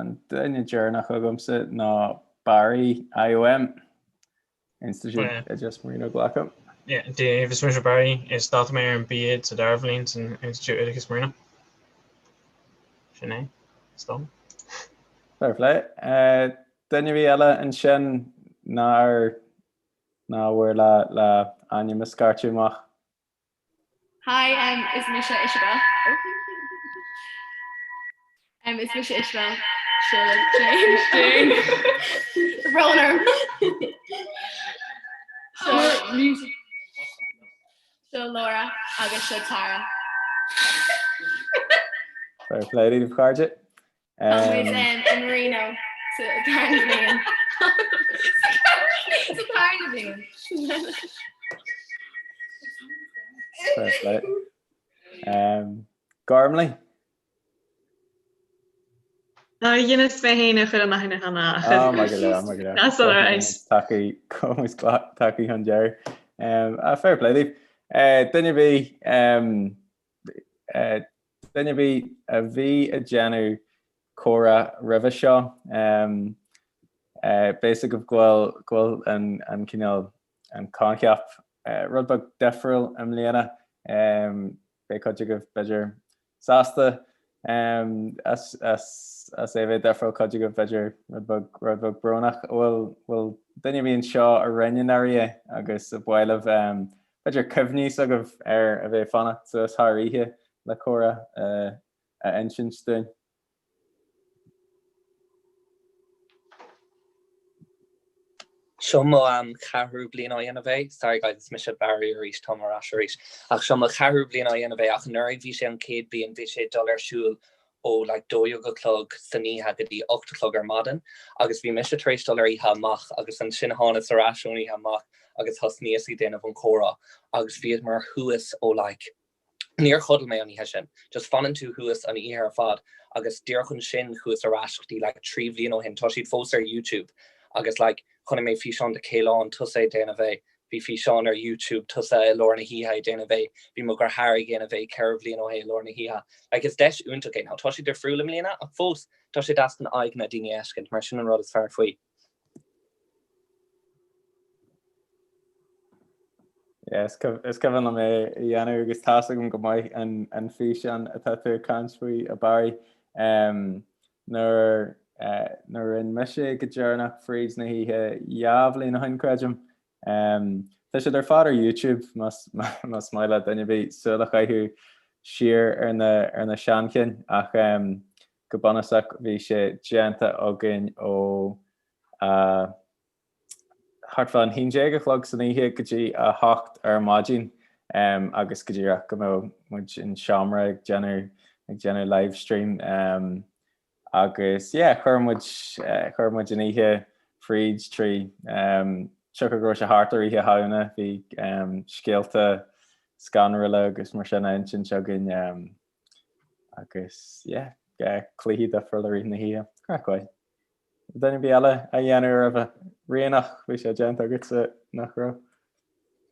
An duine deireanach agamsa ná Barry, IOM, Institiúid Oideachais Marino Glaco. Dia daoibh, is mise Barry, is dalta mé ar an B.Ed sa dara bhliain san Institiúid Oideachais Marino. Sin é, is dóigh. Fair play. Duine ar bith eile ansin nár ná bhfuair le le ainm a scairteadh amach? Hi, um, is mise Isabel. Um, is mise Isabel. Seo Jane. Jane. Brón orm. Seo music. Seo Laura agus seo Tara. Fair play daoibh a chairde. Tá muid i Marino sa tarna bliain. Sa tarna bliain. Fair play. Um, Gormley? Dheineas mé féin a chur in aithne cheana. Ah, maith go leor, maith go leor. That's all right. Tacaí, comus tacaí chun deiridh. Um, ah, fair play daoibh. Uh, duine ar bith, um, uh, Duine ar bith a bhí ag déanamh comhrá roimhe seo, beidh a fhios agaibh go bhfuil go bhfuil an an cineál an coincheap rud beag difriúil i mbliana. Beidh cuid agaibh b'fhéidir sásta as as as é a bheith difriúil, cuid agaibh b'fhéidir rud beag rud beag brónach. Bhfuil bhfuil duine ar bith anseo a rinne anuraidh é agus ar mhaith libh B'fhéidir cuimhní s'agaibh ar a bheith ag fanacht suas thar oíche le comhrá a insint dúinn. Seo mo cheathrú bliain á dhéanamh é. Sorry guys, is mise Barry arís, táim ar ais arís. Ach seo mo cheathrú bliain á dhéanamh é ach anuraidh bhí sé an chéad bliain, bhí sé ag dul ar siúl ó like 12 a chlog san oíche go dtí 8 a chlog ar maidin agus bhí mise tar éis dul ar oíche amach agus ansin thánas ar ais ón oíche amach agus thosnaíos ag déanamh an chomhrá agus bhíomar thuas ó like níor chodail mé an oíche sin just fanann tú thuas an oíche ar fad agus díreach ansin chuas ar ais go dtí like 3 bhliain ó shin tá siad fós ar YouTube agus like chonaic mé físeán de Caolán tusa ag déanamh é Bhí físeán ar YouTube, tusa i lár na hoíche ag déanamh é, bhí mo dheartháir ag déanamh é 4 bhliain ó shin i lár na hoíche. Like is deis iontach é. Now tá sé difriúil i mbliana ach fós tá sé deas chun aghaidheanna daoine a fheiscint mar sin an rud is fearr faoi. Yeah, is cuimhin liom é a dhéanamh agus tá's agam go maith an an físeán atá tú ag caint faoi a Barry. Um, Nuair a rinne mise é go deireanach fríd na hoíche 2 bhliain ó shin, creidim. Tá siad ar fad ar YouTube más maith le duine ar bith súil a chaitheamh siar ar na ar na seanchinn ach go bunúsach bhí sé déanta againn ó a thart fán 11 a chlog san oíche go dtí a 8 ar maidin agus go díreach go mbeadh muid in seomra ag déanamh ag déanamh live stream agus yeah chuir muid chuir muid an oíche fríd trí siocair go raibh sé thart ar oíche Shamhna bhí scéalta scanrúla agus mar sin á insint againn agus yeah cluichí difriúla i rith na hoíche. Craic mhaith. Duine ar bith eile á dhéanamh roimhe? Ríonach, bhí sé déanta agatsa, nach raibh?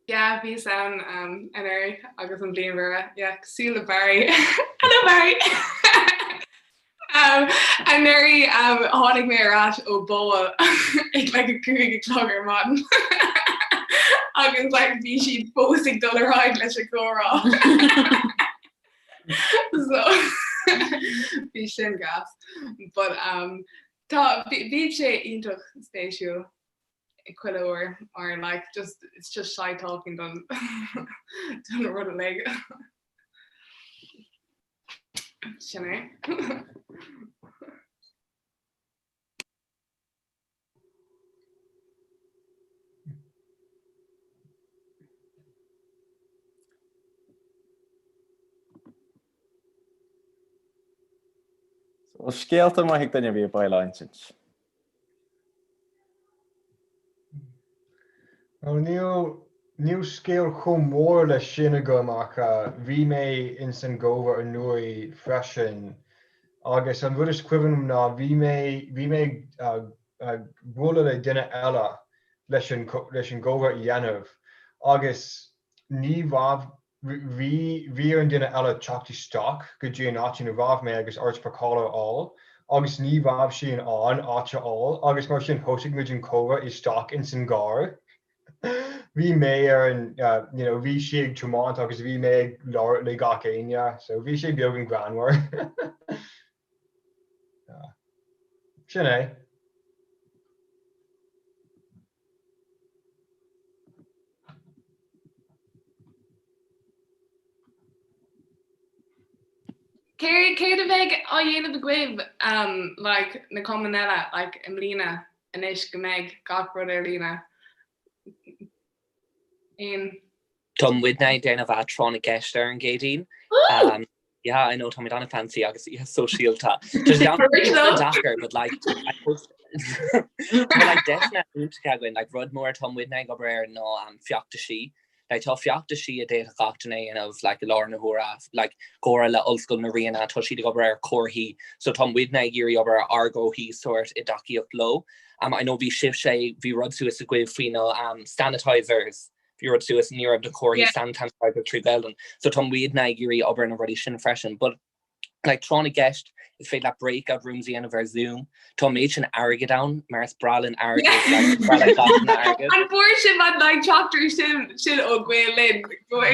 Yeah, bhíos ann um, anuraidh agus an bhliain roimhe. Yeah, cosúil le Barry. Hello Barry! um, anuraidh um, tháinig mé ar ais ó ball ag like a 5 a chlog ar maidin. agus like bhí siad fós ag dul ar aghaidh leis an gcomhrá. So bhí sin gas. But um, tá bhí sé iontach spéisiúil chuile uair mar like just it's just shy talking don don rud uilig. Sin é. So, bhfuil scéalta maith ag duine ar bith ar mhaith leo a insint? Ó, níl, níl scéal chomh mór leis sin agam ach bhí mé ins an gcomhrá anuraidh freisin agus an rud is cuimhin liom ná bhí mé, bhí mé ag bualadh le duine eile leis an, leis an gcomhrá a dhéanamh agus ní raibh, bhí, bhí ar an duine eile teacht isteach go dtí an áit ina raibh mé agus áit páirceála a fháil. agus ní raibh sé in ann áit a fháil agus mar sin thosaigh muid an comhrá isteach ins an gcarr. Bhí mé ar an, you know, bhí sí ag tiomáint agus bhí mé ag labhairt le gach éinne so bhí sé beagán greannmhar. Sin é. Céard a bheidh á dhéanamh agaibh like na cumainn eile like i mbliana anois go mbeidh gach rud ar líne? Aon. Tá muidne ag déanamh tráth na gceist ar an gCéadaoin. Um, yeah, I know táimid an-fancy agus oíche sóisialta. Tá sé an-deacair, but like, I suppose but like deiseanna iontacha againn, like rud mór atá muidne ag obair air ná um, feachtaisí. Like tá feachtaisí a d'fhéadfadh gach duine a dhéanamh like i láthair na huaire, like comhrá le Ollscoil na Ríona, tá siad ag obair ar chomharthaí, so tá muidne ag iarraidh obair ar ár gcomharthaí sórt i dtacaíocht leo. Um, I know bhí sibhse, bhí rud suas agaibh faoi na um, sanitizers, bhí rud suas ní raibh na comharthaí sanitizer trí Ghaeilge. So tá muidne ag iarraidh obair na rudaí sin freisin. But like tráth na gceist is féidir leat breakout rooms a dhéanamh ar Zoom. Tá an méid sin airgid ann mar is breá linn airgead like, is breá le gach duine airgead. An bhfuair sibh an like teachtaireacht sin sin ó Gael Linn?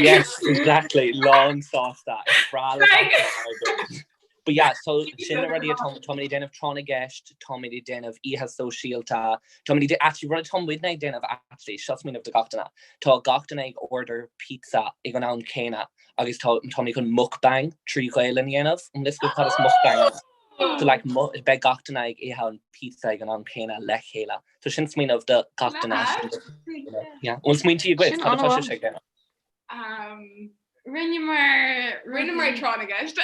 Yes, exactly. Lán sásta. Is breá le gach duine airgead. But yeah, so sin na rudaí atá táimid ag déanamh tráth na gceist, táimid ag déanamh oíche sóisialta, táimid ag actually rud atá muidne ag déanamh actually, seo smaoineamh do gach duine. Tá gach duine ag order pizza ag an am céanna agus tá táimid chun mukbang trí Ghaelainn a dhéanamh. An bhfuil fhios agaibh cad is mukbang ann? So like beidh gach duine ag ithe an pizza ag an am céanna le chéile. So sin smaoineamh do gach duine. Yeah. An bhfuil smaointí agaibh? Cad atá sibhse ag déanamh? Um, Rinneamar Rinneamar tráth na gceist.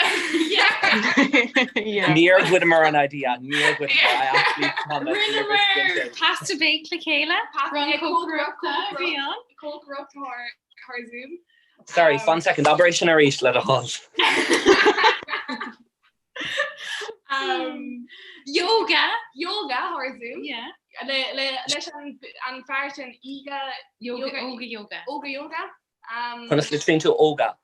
Níor ghoideamar an idea, níor ghoideamar. I actually promise. Rinneamar pasta bake le chéile, rang cócaireachta a bhí ann. Cócaireacht thar thar Zoom. Sorry, one second, abair é sin arís le do thoil. Um, Yoga. Yoga thar Zoom. Yeah. Le, le, leis an, an fear sin Iga Yoga, yoga, yoga. Yoga yoga. Um, Conas litríonn tú Óga?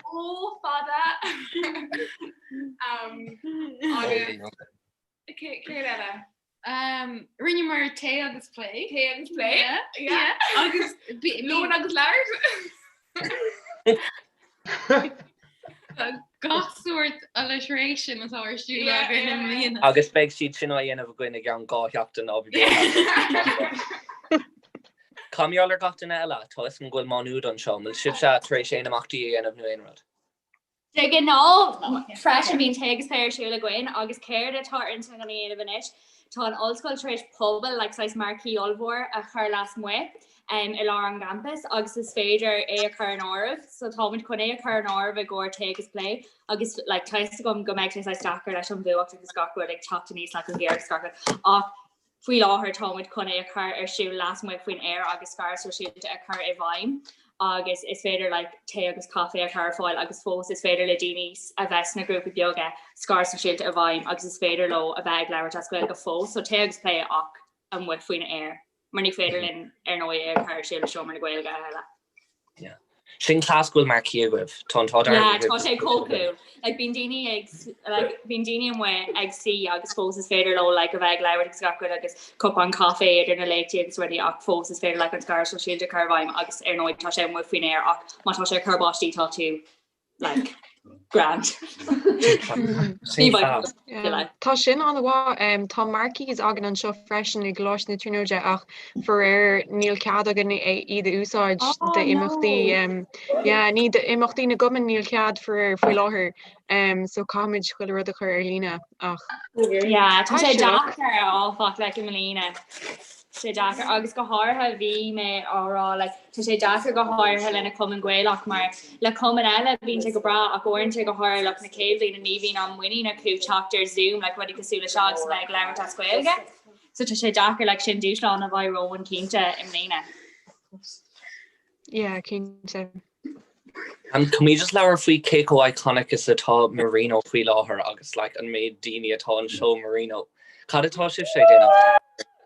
Ó fada. um, agus Céard eile? Rinneamar tae agus plé. Tae agus plé. Yeah. Agus lón agus labhairt. Gach sórt alliteration atá ar siúl againn i mbliana. Agus beidh siad sin á dhéanamh againn i gceann 2 sheachtain ó bhí. Cad mar gheall ar gach duine eile, tá fhios agam go bhfuil Má Nuad anseo, an bhfuil sibhse tar éis aon imeachtaí a dhéanamh nó aon rud? De ghnáth, freisin, bíonn Tae agus Plé ar siúl againn agus céard atá ar intinn againn a dhéanamh anois, tá an ollscoil tar éis puball, like saghas marquee ollmhór a chur lasmuigh i lár an gcampais agus is féidir é a chur in áirithe. So táimid chun é a chur in áirithe i gcomhair Tae agus Plé agus like tá fhios agam go mbeidh sé saghas deacair leis an bhfuacht agus gach rud ag teacht aníos like an gheimhreadh agus gach rud ach Faoi láthair táimid chun é a chur ar siúl lasmuigh faoin aer agus scaradh sóisialta a chur i bhfeidhm agus is féidir like tae agus caife a chur ar fáil agus fós is féidir le daoine a bheith sna grúpaí beaga scaradh sóisialta i bhfeidhm agus is féidir leo a bheith ag labhairt as Gaeilge fós. So tae agus plé ach amuigh faoin aer mar ní féidir linn ar ndóigh é a chur ar siúl i Seomra na Gaeilge a thuilleadh. Yeah. Sin class go bhfuil marquee agaibh. Tá an t-ádh dearg Yeah, tá sé chomh cool. Like bíonn daoine ag like bíonn daoine amuigh ag suí agus fós is féidir leo like a bheith ag labhairt agus gach rud agus cupán caife idir na léachtaí agus rudaí ach fós is féidir like an scaradh sóisialta a chur i bhfeidhm agus ar ndóigh tá sé amuigh faoin aer ach má tá sé ag cur báistí tá tú like grand. Sin fab. Tá sin an-mhaith. Tá marquees againn anseo freisin i gColáiste na Tríonóide ach faraor níl cead againn iad a úsáid d'imeachtaí yeah ní d'imeachtaí na gcumann níl cead faraor faoi láthair so caithfimid chuile rud a chur ar líne ach Yeah tá sé deacair áfach like i mbliana. Sé deacair agus go háirithe bhí mé á rá like Tá sé deacair go háirithe le na cumainn Gaelach mar le cumainn eile bíonn sé go breá ach uaireanta go háirithe lucht na céad bhliana ní bhíonn an muinín acu teacht ar Zoom like rudaí cosúil le seo agus a bheith ag labhairt as Gaeilge. So tá sé deacair like sin dúshlán a bheidh romhainn cinnte i mbliana. Yeah, cinnte. Um, can we just labhair faoi cé chomh iconic is atá Marino faoi láthair agus like, an méid daoine atá anseo Marino. Cad atá sibhse ag déanamh?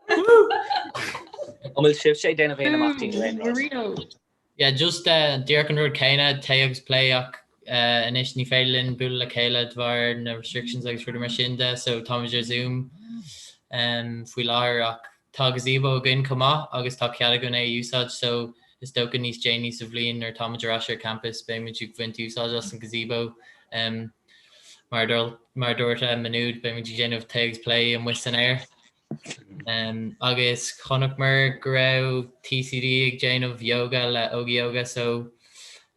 An bhfuil sibhse ag déanamh aon imeachtaí nó aon rud? Marino. Yeah, just uh, díreach an rud céanna, tae agus plé ach Anois ní féidir linn bualadh le chéile de bharr na restrictions agus rudaí mar sin de so táimid ar Zoom faoi láthair ach tá gazebo againn chomh maith agus tá cead againn é a úsáid so is dócha níos déanaí sa bhliain nuair atáimid ar ais ar campus beimid ag baint úsáid as an gazebo. Mar a dúirt Menoud beimid ag déanamh tae agus plé amuigh san aer. Agus chonaiceamar go raibh TCD ag déanamh yoga le Óga Yoga so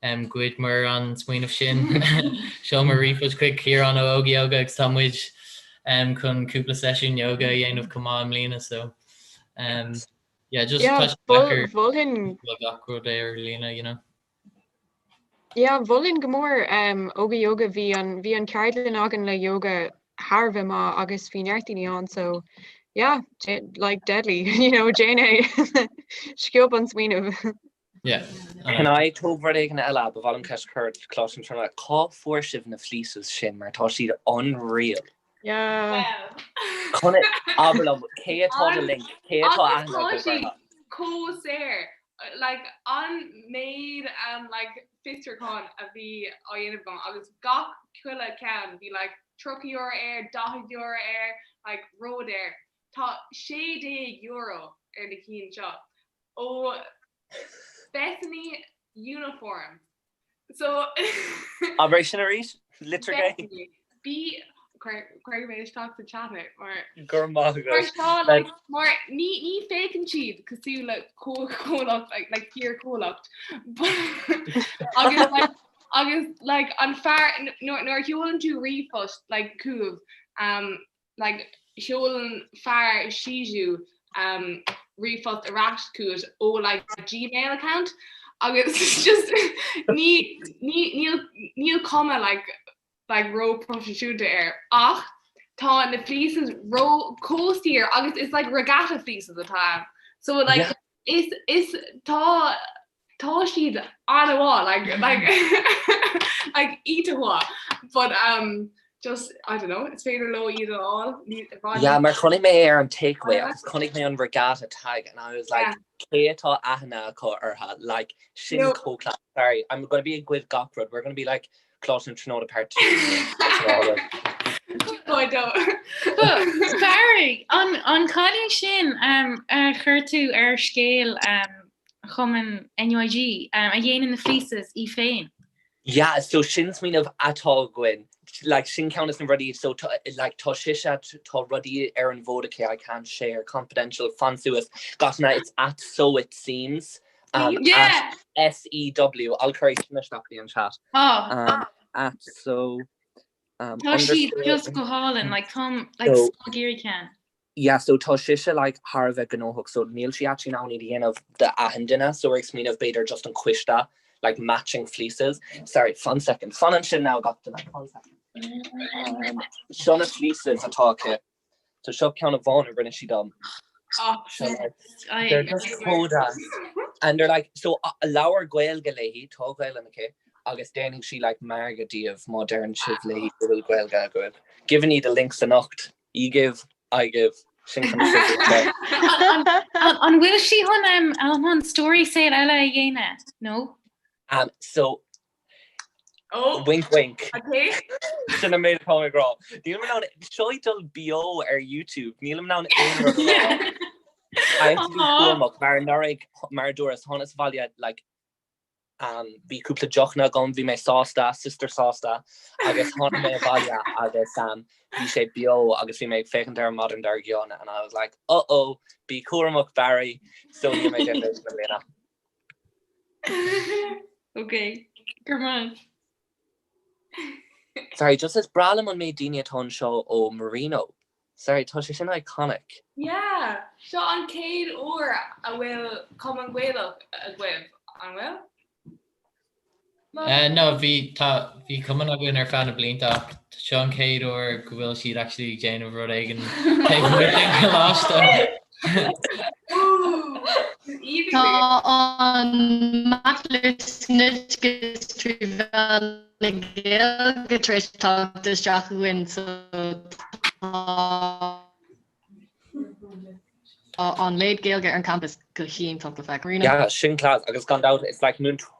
ghoideamar an smaoineamh sin. Sheolamar ríomhphost chuig Ciarán ó Óga Yoga agus tá muid chun cúpla seisiún yoga a dhéanamh chomh maith i mbliana so yeah just tá sé deacair gach rud ar líne you know. Yeah, mholfainn go mór Óga Yoga, bhí an, bhí an ceardlann againn le yoga thar a bheith maith agus bhí neart daoine ann so yeah, like deadly, you know, déan é, sciob an smaoineamh. Yeah. Can I tóg rud éigin eile ba mhaith liom ceist a chur ar Choláiste na Tríonóide, cá fuair sibh na fleeces sin mar tá siad unreal. Yeah. Chun abair liom cé atá do link, cé atá aithne agat orthu? Chomh saor. like an méid um like fiosrúchán a bhí á dhéanamh agam agus gach chuile ceann bhí like €30 air, €40 air, like ródhaor. Tá €16 ar na cinn seo ó Bethany Uniforms. So Abair é sin arís? Litrigh é. Bethany. B cuirfidh mé isteach sa chat é mar Go raibh maith agat. Mar seo like mar ní ní féachann siad cosúil le comhlacht like like fíorchomhlacht agus like agus like an fear nuair a sheolann tú ríomhphost like chugaibh um like sheolann fear Sisu um ríomhphost ar ais chugat ó like Gmail account agus just ní ní níl níl cuma like like ró-proifisiúnta air ach tá na fleeces ró chomh saor agus is like regatta fleeces atá ann so like yeah. is is tá tá siad an-mhaith like like like iontach maith but um just I don't know is féidir leo iad a fháil Yeah mar chonaic mé ar an takeaway agus chonaic mé an regatta tag and I was like yeah. cé atá aithne acu orthu like sin no. chomh class sorry I'm gonna be ag goid gach rud we're gonna be like Coláiste na Tríonóide part 2 I don't. Barry, an an cailín sin um, a chuir tú ar scéal um, chumann NUIG um, a dhéanann na fleeces í féin. Yeah, so sin smaoineamh atá againn. Like, sin ceann des na rudaí, so tá, like, tá sise, tá rudaí ar an bhfód aici I can't share, confidential, fan suas, gach duine, it's at so it seems. Um, yeah. At S-E-W, I'll cur sin isteach in chat. Oh. Um, at so... Um, tá siad just go hálainn, like, táim like, so, ag iarraidh ceann. Yeah, so tá sise like thar a bheith gnóthach, so níl sí actually in ann iad a dhéanamh d'achan duine, so we're ag smaoineamh b'fhéidir just an coiste, like matching fleeces. Sorry, fan second, fan ansin now gach duine, fan second. Um, seo na fleeces atá aici. So seo ceann amháin a rinne sí dom. Oh, so, like, they're just chomh deas. And they're like, so uh, labhair Gaeilge léi, tá Gaeilge aici, agus déanfaidh sí like margadh díobh má deireann sibh léi go bhfuil Gaeilge agaibh. Giving you the links anocht. You give, I give. Sin chun na An bhfuil sí chun um, an story sale eile a dhéanamh? No? Um, so Oh. Wink wink. Okay. Sin an méid atá mé ag rá. Nílim in ann seo ag dul beo ar YouTube. Nílim in ann aon rud a rá. I have to be cúramach mar anuraidh mar a dúras thánas abhaile like um, bhí cúpla deochanna agam, bhí mé sásta, sister sásta agus tháinig mé abhaile agus um, bhí sé beo agus bhí mé ag féachaint air an maidin dár gcionn and I was like, uh oh, bí cúramach Barry, so níl mé déanamh sin i mbliana. Ok, go raibh maith. Sorry, just is breá liom an méid daoine atá anseo ó Marino. Sorry, tá sé sin iconic. Yeah, seo an chéad uair a bhfuil Cumann Gaelach agaibh, an bhfuil? Uh, no, bhí tá bhí cumann againn ar feadh na blianta ach seo an chéad uair go bhfuil siad actually ag déanamh rud éigin taobh amuigh den choláiste. Tá an Bachelor san Oideachas trí mheán na Gaeilge tar éis teacht isteach againn so tá an méid Gaeilge ar an campus go hiontach le feiceáil. Yeah, sin class agus gan dabht it's like múinteoir.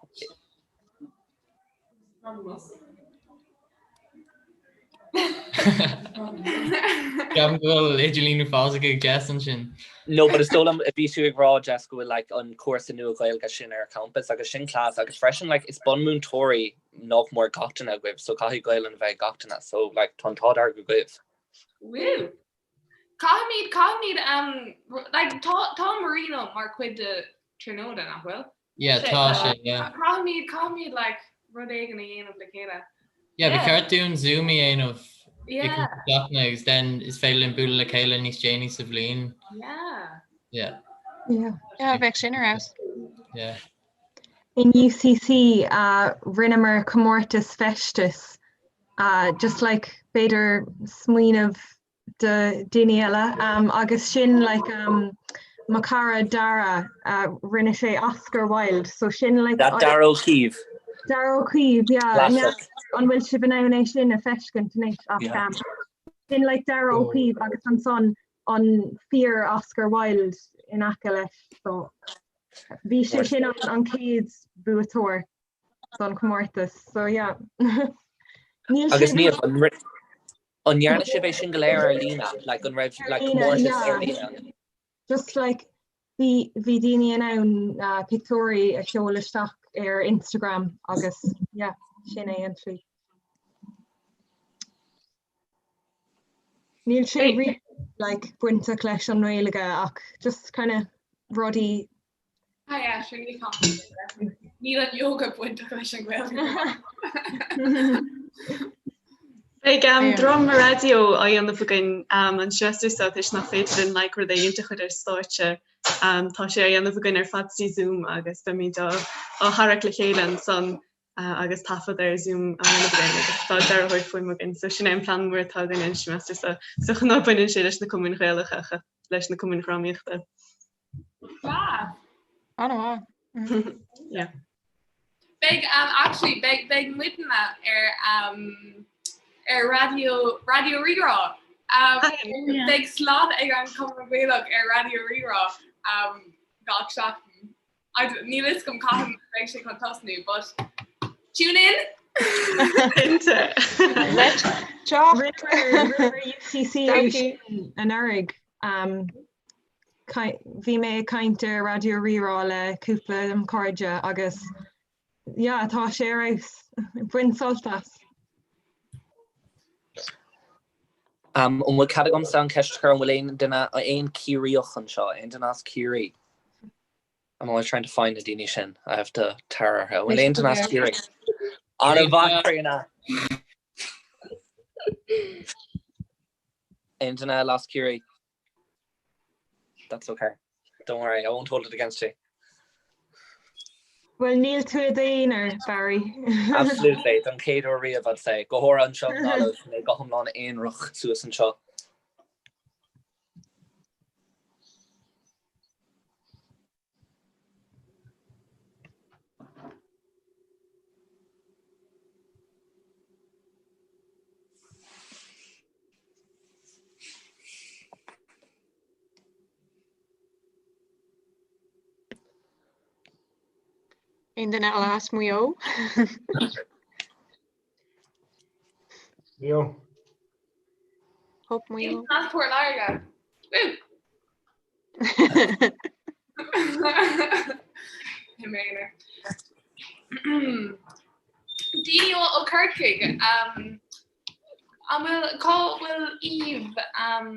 Ceapaim go bhfuil idirlíon uafásach ag Jess ansin. No, but is dóigh liom bhí tú ag rá Jess go bhfuil like an cúrsa nua Gaeilge sin ar campus agus sin class agus freisin like is bunmúinteoirí nach mór gach duine agaibh so caithfidh Gaelainn a bheith ag gach duine so like tá an t-ádh dearg agaibh. Woo! Caithfimid, caithfimid, um, like tá, tá Marino mar chuid de Tríonóide, nach bhfuil? Yeah, tá sé, yeah. Caithfimid, caithfimid like rud éigin a dhéanamh le chéile. Yeah, ba cheart dúinn Zoom a dhéanamh i Yeah. seachtaine agus then is féidir linn bualadh le chéile níos déanaí sa bhliain. Yeah. Yeah. Yeah. Yeah, bheadh sin ar fheabhas. Yeah. In UCC uh, rinneamar comórtas feistis uh, just like b'fhéidir smaoineamh do daoine eile um, agus sin like um, mo chara Dara uh, rinne sé Oscar Wilde so sin like That Dara Ó Caoimh. Dara Ó Caoimh yeah Classic. an bhfuil sibh in ann é sin a feiscint anois ach Yeah. um, sin like Dara Ó Caoimh agus ansan an fíor Oscar Wilde in aice leis so bhí sé sin an, an chéad buaiteoir don chomórtas so yeah. Níl Agus sé Niamh, an ri- An ndearna sibh é sin go léir ar líne? Like an raibh like comórtas ar líne? Just like bhí bhí daoine in ann uh, pictiúirí a sheoladh isteach ar Instagram agus yeah, sin é an tslí. Níl sé really like bainteach leis an nGaeilge ach just kind of rudaí Ah yeah, sure, ní Níl an yoga bainteach leis an Ghaeilge. Beidh um, dráma raidió á dhéanamh againn um, an seimeastar seo toisc nach féidir linn like, rud éigin a chur ar stáitse. Um, tá sé á dhéanamh againn ar fad trí Zoom agus beimid á, á tharrac le chéile ansan uh, agus taifead ar Zoom á dhéanamh againn agus tá dearthóir fuaime againn. So sin é an plean mór atá againn an seimeastar seo. So ná baineann sé leis na cumainn Ghaelacha ach leis na cumainn dhrámaíochta. Class. An-mhaith. Yeah. Beidh um, actually beidh beidh muidne ar um, ar Raidió Raidió Rí-Rá. Um, Yeah. beidh slot ag an Cumann Gaelach ar Raidió Rí-Rá um, gach seachtain. I d- Níl fhios agam cathain a bheidh sé chun tosnú, but tune in! Cinnte. Let's talk. Rinneamar UCC é Thank you. sin anuraidh. Um, Bhí mé ag caint ar Raidió Rí-Rá le cúpla de mo chairde agus yeah, tá sé ar fheabhas. Bain sult as. An bhfuil cead agamsa an cheist a chur an bhfuil aon duine, aon Ciarraíoch anseo, aon duine as Ciarraí? I'm always trying to find na daoine sin. I have to tar orthu. An bhfuil aon duine as Ciarraí? An-mhaith, Críona! Aon duine eile as Ciarraí? That's okay. Don't worry, I won't hold it against you. Bhuel, níl tú i d'aonar, Barry. Absolutely, don chéad uair riamh, I'd say. Go háirithe anseo i nGaillimh, mé go hiomlán aonarach suas anseo. Aon duine eile as Maigh Eo? Maigh Eo. Hope Maigh Eo. As Port Láirge. Woo! Daoine ó Corcaigh an bhfuil cá bhfuil Eve an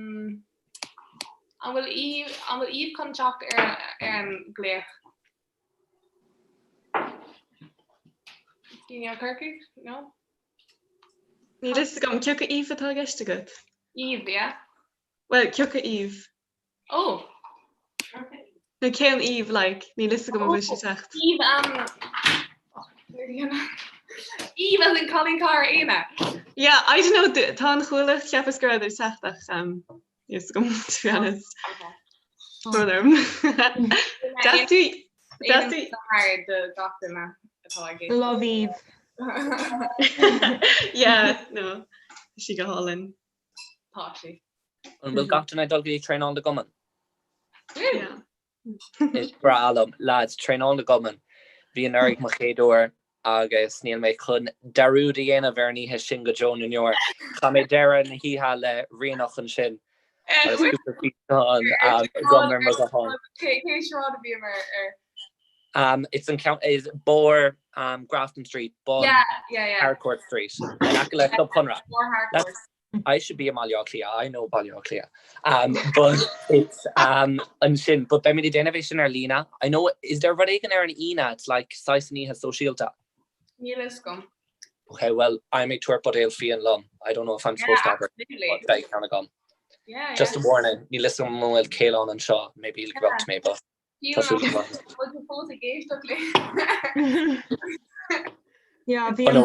bhfuil Eve an bhfuil Eve chun teacht ar ar an glaoch? Daoine ó Corcaigh? No? Níl fhios agam cé acu Eve atá i gceist agat? Eve, yeah. Well, cé acu Eve? Oh! Nó cén Eve, like, níl fhios agam an bhfuil sí teacht. Eve, um, Eve as in cailín cara Éanna. Yeah, I don't know, tá an chuala cheapas go raibh ar teacht ach um, níl fhios agam, to be honest. Brón orm. Deas tú, deas tú. do gach duine atá ag Love Eve. Yeah, no, tá sí go hálainn. Tá sí. An bhfuil gach duine ag dul go dtí traenáil na gcumann? Yeah. Is breá liom. Lads, traenáil na gcumann. Bhí anuraidh mo chéad uair. Agus níl mé chun dearúd a dhéanamh ar an oíche sin go deo na ndeor. Chaith mé deireadh na hoíche le Ríonach ansin agus cúpla físeán agam ar mo ghuthán. Cé sráid a bhíomar ar? It's an ceann is barr Grafton Street, bun Harcourt Street, in aice le Club Chonradh. I should be i mBaile Átha Cliath, I know Baile Átha Cliath. Um, but it's um, ansin, but beimid ag déanamh é sin ar líne. I know, is there rud éigin ar an Aoine, it's like saghas an oíche sóisialta. Níl fhios agam. Okay, well, I'm ag tabhairt buidéal fíon liom. I don't know if I'm supposed to have it, but beidh ceann agam. Yeah, Just a warning, níl fhios agam an bhfuil Caolán anseo, maybe he'll give up to me, but tá súil agam. Bhfuil tú fós ag éisteacht linn? Yeah, bhí an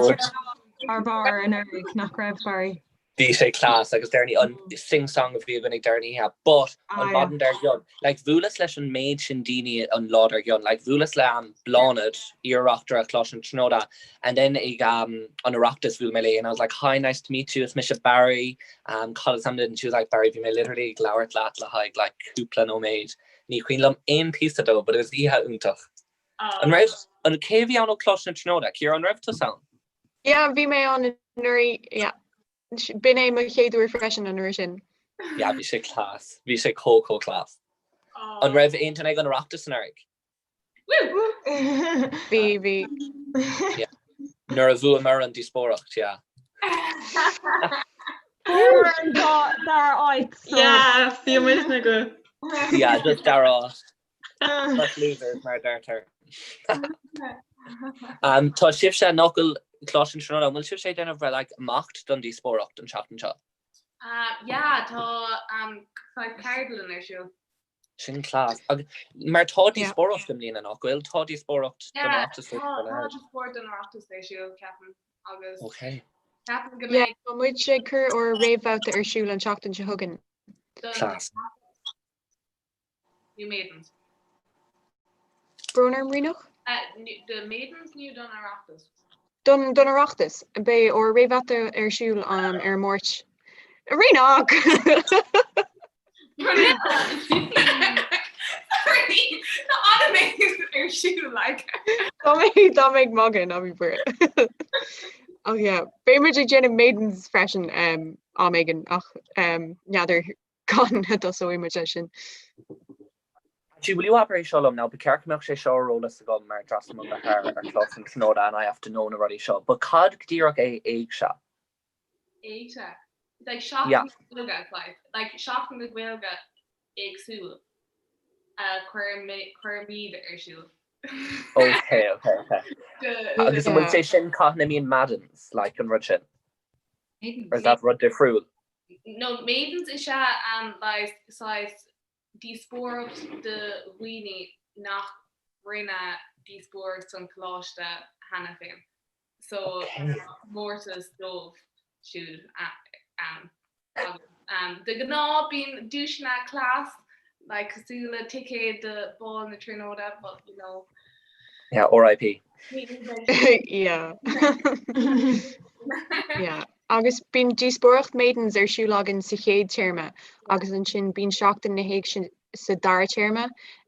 ar barr anuraidh nach raibh Barry. Bhí sé class agus deireadh an sing song a bhí againn ag deireadh na hoíche but an maidin dár gcionn like bhuaileas leis an méid sin daoine an lá dár gcionn like bhuaileas le um, Bláthnaid iar-reachtaire Choláiste na Tríonóide and then ag um, an Oireachtas bhuail mé léi and I was like hi nice to meet you is mise Barry um, cad is ainm duit and she was like Barry bhí mé literally ag labhairt leat le haghaidh like cúpla nóiméad Ní cuimhin liom aon píosa dó, but it was oíche iontach. An raibh, an cé a bhí ann ó Choláiste na Tríonóide? Ciara, an raibh tusa ann? Yeah, bhí mé ann anuraidh, yeah. B'in é mo chéad uair freisin an uair sin. Yeah, bhí sé class. Bhí sé chomh chomh class. An raibh aon duine ag an Oireachtas anuraidh? Bhí, bhí. Yeah. Nuair a bhuamar an díospóireacht, yeah. Bhuamar an dara áit. Yeah, bhí muidne go. Yeah, just dara áit. Such losers mar a deirtear. Um, tá sibhse nach bhfuil Coláiste na Tríonóide, an bhfuil sibhse ag déanamh like, imeacht don díospóireacht an tseachtain seo? Uh, yeah, tá um, ceardlann ar siúl. Sin class. Agus mar tá díospóireacht i mbliana nach bhfuil? Tá díospóireacht don Oireachtas ar siúl. Tá díospóireacht don Oireachtas ar siúl, ceapaim. Agus Ok. ceapaim go mbeidh. Tá muid ag cur ár réamhbhabhta ar siúl an tseachtain seo chugainn. Class. Nó Maidens. Brón orm, Ríonach? Do Maidens nó don Oireachtas? Don don Oireachtas. Beidh ár réamhbhabhta ar siúl ar an Máirt. Ríonach! Sorry, tá an-méid ar siúl like. Tá mé tá mé ag magadh ná bí buartha. Ach yeah, beidh muid ag déanamh Maidens freisin am éigin ach n'fheadar Cathain a dtosóidh muid leis sin? Actually, will you abair é seo liom now, ba cheart go mbeadh sé seo ar eolas agam mar d'fhreastail mo dheartháir ar Choláiste na Tríonóide and I have to know na rudaí seo, but cad go díreach é Éigse? Éigse? Like seachtain na Gaeilge, it's like, like seachtain na Gaeilge éagsúil a chuirimid ar siúl. Okay, okay, okay. Agus an bhfuil sé sin cathain a mbíonn Maidens, like an rud sin? Or is that rud difriúil? No, Maidens is ea um, like, saghas díospóireacht do dhaoine nach rinne díospóireacht san choláiste cheana féin. So comórtas dóibh siúd ann. Agus um, de ghnáth bíonn duaiseanna class like cosúil le ticéad do Bál na Tríonóide, but you know. Yeah, RIP. Yeah. Yeah. Agus bíonn díospóireacht Maidens ar siúl againn sa chéad téarma agus ansin bíonn Seachtain na hÉigse sa dara téarma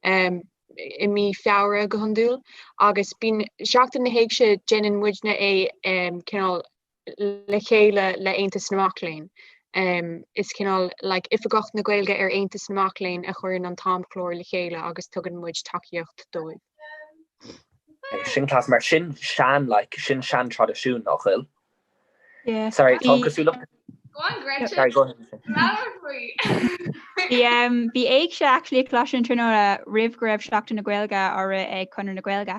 i mí Feabhra go hiondúil. Agus bíonn Seachtain na hÉigse déanann muidne é cineál le chéile le Aontas na Mac Léinn. Is cineál like Oifigeach na Gaeilge ar Aontas na Mac Léinn a chuireann an t-amchlár le chéile agus tugann muid tacaíocht dóibh. Sin class mar sin sean like sin sean traidisiún nach bhfuil? Yeah. Sorry, tá cosúil Go on Gretchen. Sorry, go ahead. Labhair faoi. Bhí um, bhí Éigse actually ag Coláiste na Tríonóide roimh go raibh Seachtain na Gaeilge á rith ag Conradh na Gaeilge.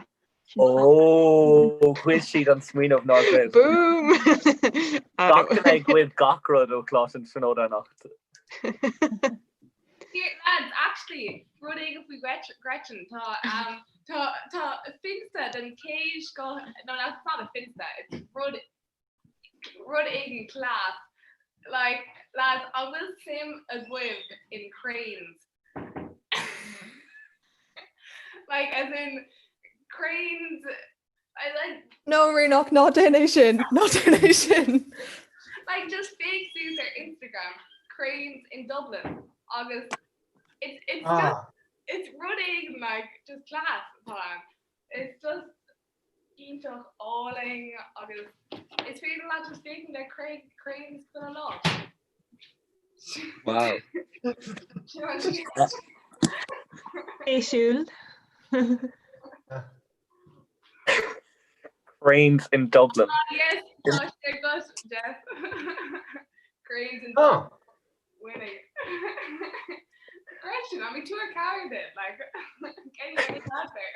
Ó, ghoid siad an smaoineamh nár ghoid. Boom! Gach duine ag goid gach rud ó Choláiste na Tríonóide anocht. Here, lads, actually, rud éigin faoi Gretchen, tá um, tá tá finsta den chéad scoth, no, that's not a finsta, it's rud rud éigin class. Like, lads, an bhfuil suim agaibh in cranes? Like, as in, cranes, I like... No, Ríonach, ná déan é sin, ná déan é sin. Like, just féach suas ar Instagram, cranes in Dublin, agus it's, it's just, it's rud éigin, like, just class atá ann. It's just... iontach álainn agus is féidir leat just féachaint ar cranes chuile lá. Wow. Spéisiúil. Cranes in Dublin. Ah, yes, tá sé agat, Jeff. Cranes in Dublin. Winning. Gretchen, I mean, tú ar cabhair duit, like, can you get that there?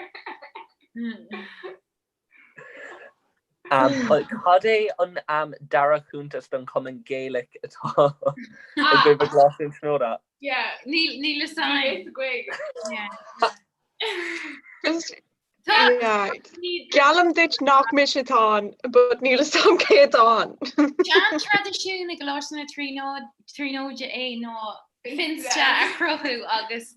Um, cad é an um, dara cuntas don Chumann Gaelach atá ag i gColáiste na Tríonóide? Yeah, Níl níl a fhios againn. Yeah. Just yeah. Geallaim duit nach mise atá ann, but níl a fhios agam cé atá ann. Sean-traidisiún i gColáiste na Tríonóide é ná Finsta a chruthú agus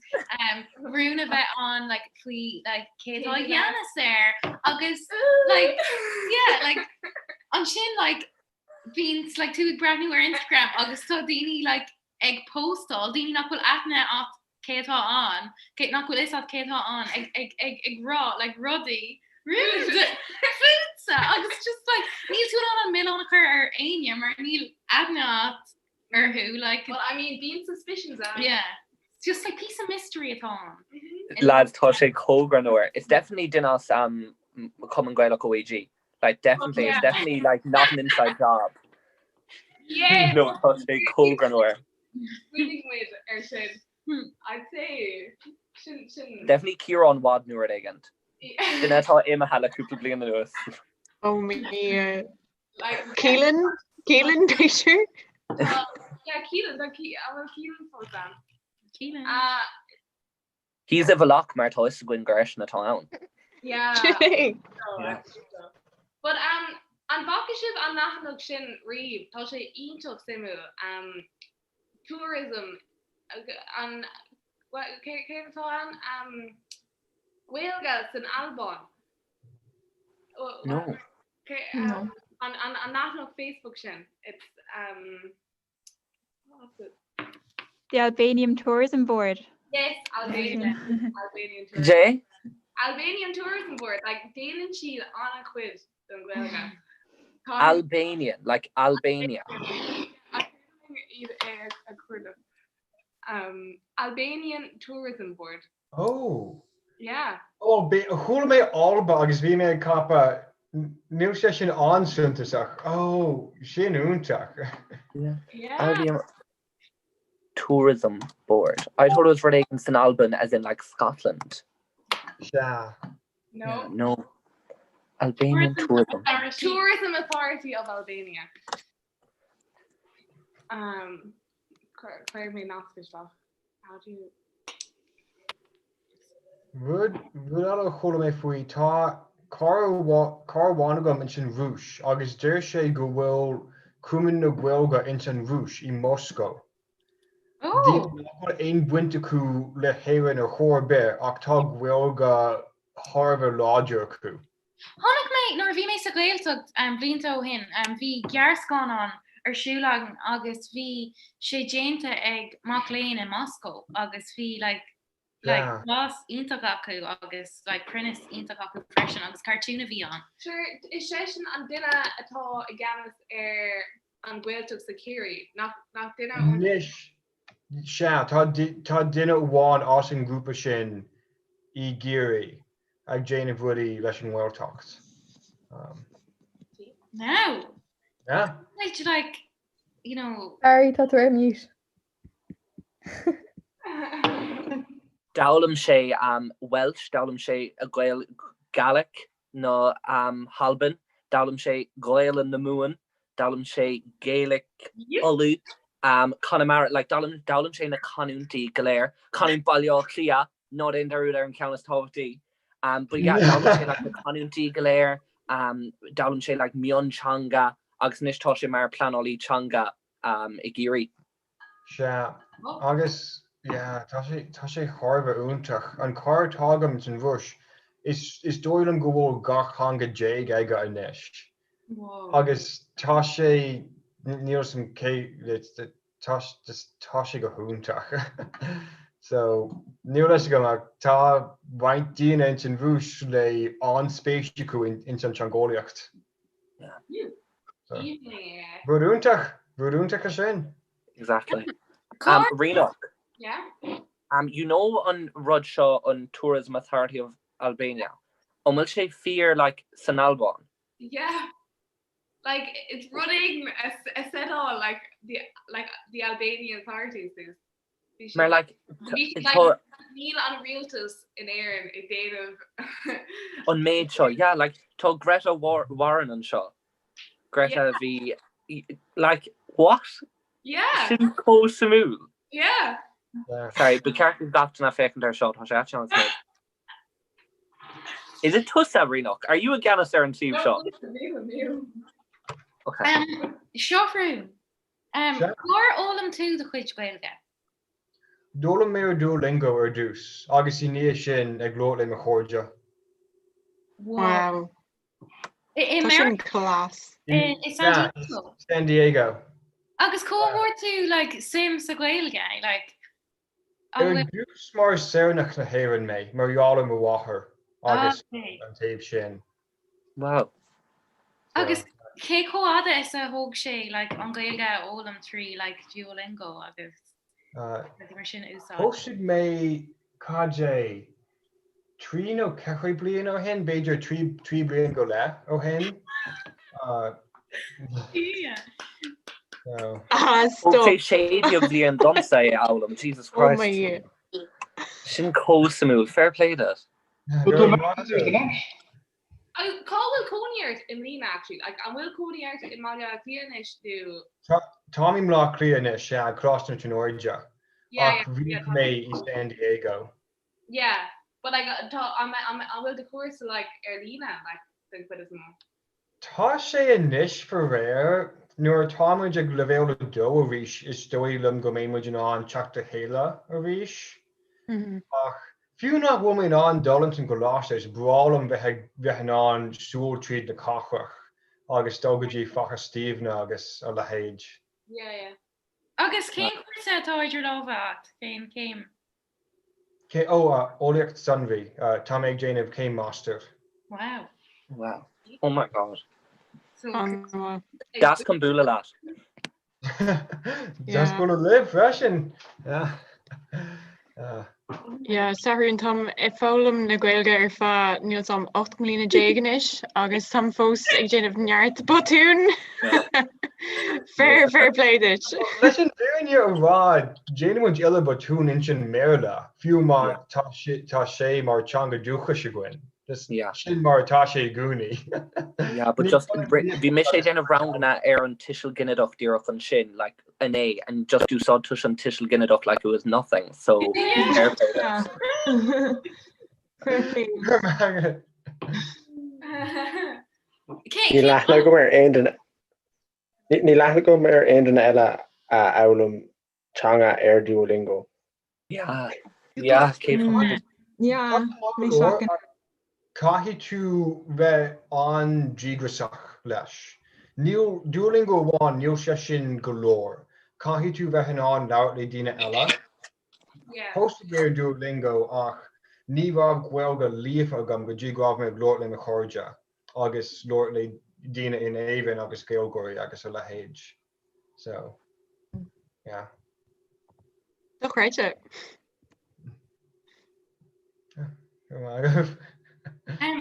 rún a bheith ann like faoi like cé atá i gceannas air agus like yeah like ansin like bíonn like tú ag breathnú ar Instagram agus tá daoine like ag postáil daoine nach bhfuil aithne agat cé atá ann cé nach bhfuil fhios agat cé atá ann ag ag ag ag rá like rudaí rúnda fútsa agus just like níl tú in ann an milleán a chur ar éinne mar níl aithne agat orthu like Well I mean bíonn suspicions ann. Yeah. It's just like piece of mystery atá ann. Lads tá sé chomh greannmhar. It's definitely duine as um, Cumann Gaelach OÉG. Like definitely, it's definitely like not an inside job. Yeah. No, tá sé chomh greannmhar. Smaoinigh muid ar sin. I'd say sin sin. Definitely Ciarán Wadd nó rud éigin. Duine atá imithe le cúpla bliain anuas. Oh me. Like Keelan? Keelan b'fhéidir? Yeah, Keelan, tá Ke- an bhfuil Keelan fós ann? Keelan. Uh, He's i bhfolach mar tá fhios againn gur eisean atá ann. yeah. Sin é. So, I think so. But um, an bhfaca sibh an leathanach sin riamh? Tá sé iontach suimiúil. Um, tourism an well, cé cé atá ann? Um, Gaeilge san Albáin. No. No. An an an leathanach Facebook sin. It's um what's it? The Albanian Tourism Board. Yes, Albanian. Albanian Tourism. Jay? Albanian Tourism Board, like déanann siad an-chuid don Ghaeilge. Tá Albanian, like Albania. iad a chuirle. Um, Albanian Tourism Board. Oh. Yeah. Oh, chuala mé Alba agus bhí mé ag ceapadh, níl sé sin an-suntasach. Oh, sin iontach. Yeah. Yeah. Albanian Tourism Board. I thought it was rud éigin san Albain as in like Scotland. Sea. No. Yeah, no. Albanian Tourism. Tourism Authority of Albania. Um, chuir mé nasc isteach. How do you... Rud rud eile a chuala mé faoi, tá cara cara amháin agam ins an Rúis agus deir sé go bhfuil Cumann na Gaeilge ins an Rúis, i Moscó. Daoine nach bhfuil aon bhaint acu le hÉirinn ar chor ar bith ach tá Gaeilge thar a bheith láidir acu. Chonaic mé, nuair a bhí mé sa Ghaeltacht blianta ó shin, bhí gearrscannán ar siúl againn agus bhí sé déanta ag mac léinn i Moscó agus bhí like like blas iontach acu agus like cruinneas iontach acu freisin agus cartoon a bhí ann. Sure, is seisean an duine atá i gceannas ar an Ghaeltacht sa Chiarraí, nach nach duine ón. Anois, sea, tá tá duine amháin as an ngrúpa sin i gCiarraí ag déanamh rudaí leis an nGaeltacht. Now! Yeah. Like, like, you know. Barry, tá tú ar mute. D'fhoghlaim sé Welsh, d'fhoghlaim sé Gael Gaelic na hAlban, d'fhoghlaim sé Gaelainn na Mumhan, d'fhoghlaim sé Gaelic Uladh, Conamara, like d'fhoghlaim sé na canúintí go léir, canúint Baile Átha Cliath, ná déan dearúd ar an ceann is tábhachtaí. But yeah, d'fhoghlaim sé like na canúintí go léir, d'fhoghlaim sé like mionteanga agus anois tá sé mar pleanálaí teanga i gCiarraí. Sea, agus yeah, tá sé, tá sé thar a bheith iontach. An cara atá agam san Rúis, is, is dóigh liom go bhfuil 12 theanga aige anois. Agus tá sé, níl 'fhios a'm cé, tá, tá sé go hiontach. So, níl a fhios agam ach tá roinnt daoine ins an Rúis le an-spéis acu ins an teangeolaíocht. So, rud iontach, rud iontach é sin. Exactly. Um, Ríonach. Yeah. Um, you know an rud seo an Tourism Authority of Albania. An bhfuil sé fíor like san Albáin? Yeah. Like it's running a, a set all like the like the Albanian authorities is. Mar like Níl an rialtas in Éirinn ag déanamh an méid seo yeah like tá Greta Warren anseo Greta bhí like what? Yeah. Sin chomh suimiúil. Yeah. Sorry, ba cheart do gach duine féachaint ar seo tá sé an-suimiúil. Is it tusa Ríonach? Are you i gceannas ar an suíomh seo? Níl. Okay. Um, Seathrún. Um, Sea. Cár fhoghlaim tú do chuid Gaeilge? D'fhoghlaim mé ar Duolingo ar dtús agus i ndiaidh sin ag labhairt le mo chairde. Wow. I, i Tá sin Meiriceá? class. I, i San Yeah, Diego? San Diego. Agus cá bhfuair tú like, suim sa Ghaeilge? Like, an Ar bhfuil dtús mar is Éireannach na hÉireann mé, mar gheall ar mo mháthair agus Okay. an taobh sin. Wow. So, Agus cé chomh fhada is a thóg sé like, an Ghaeilge a fhoghlaim trí like, Duolingo agus uh, rudaí mar sin a úsáid? Thosaigh mé cad é 3 nó 4 bliain ó shin, b'fhéidir 3 3 bliain go leith ó shin. Uh, Yeah. so, Ah, Thóg stop. sé 16 bliain domsa é a fhoghlaim, Jesus Oh my Christ. year. Sin chomh suimiúil, fair play duit. go raibh maith agat. Cá bhfuil cónaí ort i mbliana actually? Like, an bhfuil cónaí ort i mBaile Átha Cliath anois nó? Táim i mBleá Cliath anois, yeah, Coláiste na Tríonóide, Yeah, ach yeah, bhí yeah, tá mé i San Diego. Yeah, but like tá an an an bhfuil do chúrsa like ar líne like den chuid is mó? Tá sé anois faraor, nuair atá muid ag leibhéal 2 arís is dóigh liom go mbeidh muid in ann teacht le chéile arís. Ach fiú nach bhfuil mé in ann dul ins an gcoláiste is breá liom bheith ag bheith in ann siúl tríd na cathrach agus dul go dtí Faiche Stiabhna agus a leithéid. Yeah, yeah. Agus cén cúrsa atá idir lámha agat? Cén céim? Cé, ó, eolaíocht sonraí. Tá mé ag déanamh céim máistir. Wow. Wow. Oh my God. So Deas chun bualadh leat. Deas bualadh libh freisin. Yeah. Yeah, Seathrún, táim ag foghlaim na Gaeilge ar feadh, níl 's a'm, 18 mbliana anois agus táim fós ag déanamh neart botún. Fair, fair play duit. Leis an bhfírinne a rá, déanann muid uile botún ins an mBéarla, fiú má tá tá sé mar teanga dúchais againn. Sin mar atá sé i gcónaí. Yeah, but just bhí mise ag déanamh ranganna ar an tuiseal ginideach díreach ansin, like inné, and just d'úsáid tusa an tuiseal ginideach like it was nothing, so fair play duit. Fair play. Níl aithne agam ar aon duine Níl aithne agam ar aon duine eile a fhoghlaim teanga ar Duolingo. Yeah, yeah, cé Yeah, mé seachain. Caithfidh tú bheith an-díograiseach leis. Níl Duolingo amháin, níl sé sin go leor. Caithfidh tú bheith in ann labhairt le daoine eile. Thosaigh mé ar Duolingo ach ní raibh Gaeilge líofa agam go dtí go raibh mé ag labhairt le mo chairde agus labhairt le daoine in Éirinn agus Gaeilgeoirí agus a leithéid. So, yeah. Dochreidte.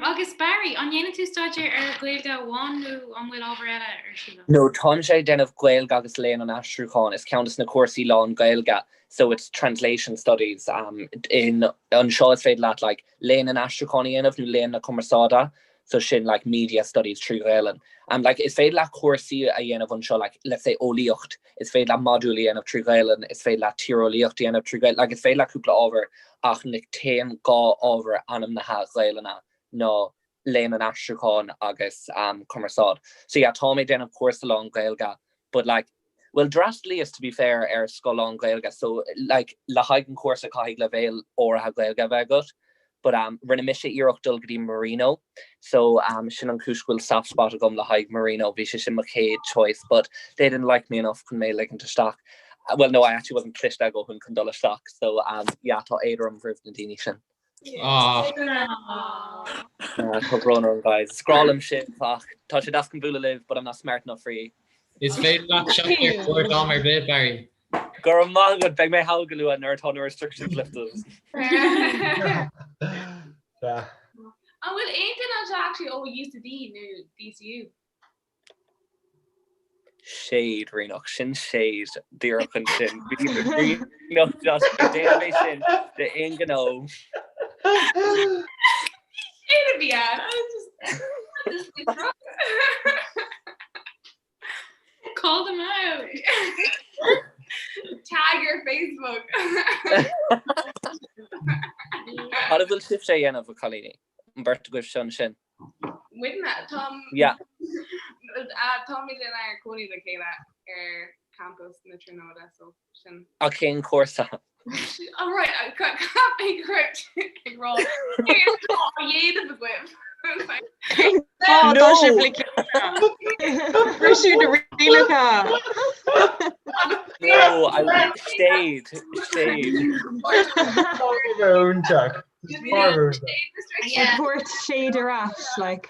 Agus Barry, an ndéanann tú staidéar ar Ghaeilge amháin nó an bhfuil ábhar eile ar siúl? No, táimse ag déanamh Gaeilge agus Léann an Aistriúcháin. Is ceann de na cúrsaí lán-Ghaeilge, so it's translation studies. Um, in anseo is féidir leat like, léann an aistriúcháin a dhéanamh nó léann na cumarsáide, so sin like media studies trí Ghaelainn. Um, like, is féidir leat cúrsaí a dhéanamh anseo, like, let's say eolaíocht, is féidir leat modúl a dhéanamh trí Ghaelainn, is féidir leat tíreolaíocht a dhéanamh trí Ghaelainn, like, is féidir leat cúpla ábhar ach na t-aon dhá ábhar ainmnithe Ghaelainne ná léann an aistriúcháin agus um, cumarsáid. So yeah, tá mé ag déanamh cúrsa lán-Ghaeilge, but like, Bhuel, d'fhreastalaíos, to be fair, ar scoil lán-Ghaeilge, so, like, le haghaidh an chúrsa caithfidh leibhéal áirithe Gaeilge a bheith agat, but, um, rinne mise iarracht dul go dtí Marino, so, um, sin an chúis go bhfuil soft spot agam le haghaidh Marino, bhí sé sin mo chéad choice, but they didn't like me enough chun mé a ligint isteach. Well no, I actually wasn't cliste a dhóthain chun dul isteach, so um, yeah, tá éad orm roimh na daoine sin. Ah. Tá brón orm guys. Is grá liom sibh ach tá sé deas chun bualadh libh, but I'm not smart enough for you. Is féidir leat teacht ar cuairt am ar bith, Barry. Go raibh maith agat, beidh mé thall go luath nuair atá na restrictions lifted. An bhfuil aon duine anseo actually ó UCD nó DCU? Shade Ríonach, sin shade díreach ansin. Ríonach just ag déanamh é sin d'aon ghnó. Shade a bhí ann. I was just Call them out. Tag ar Facebook. Cad a bhfuil sibhse a dhéanamh, a chailíní? An bheirt agaibh seo ansin? Muidne, tá Yeah. táimid inár gcónaí le chéile ar campus na Tríonóide, so sin. Ach cén cúrsa? Oh right, cheap mé go raibh tú ag rá céard atá á dhéanamh agaibh? Cén fáth atá sibh le chéile? Briseadh na rialacha. No, I shade, shade. Iontach. Ag tabhairt shade ar ais, like.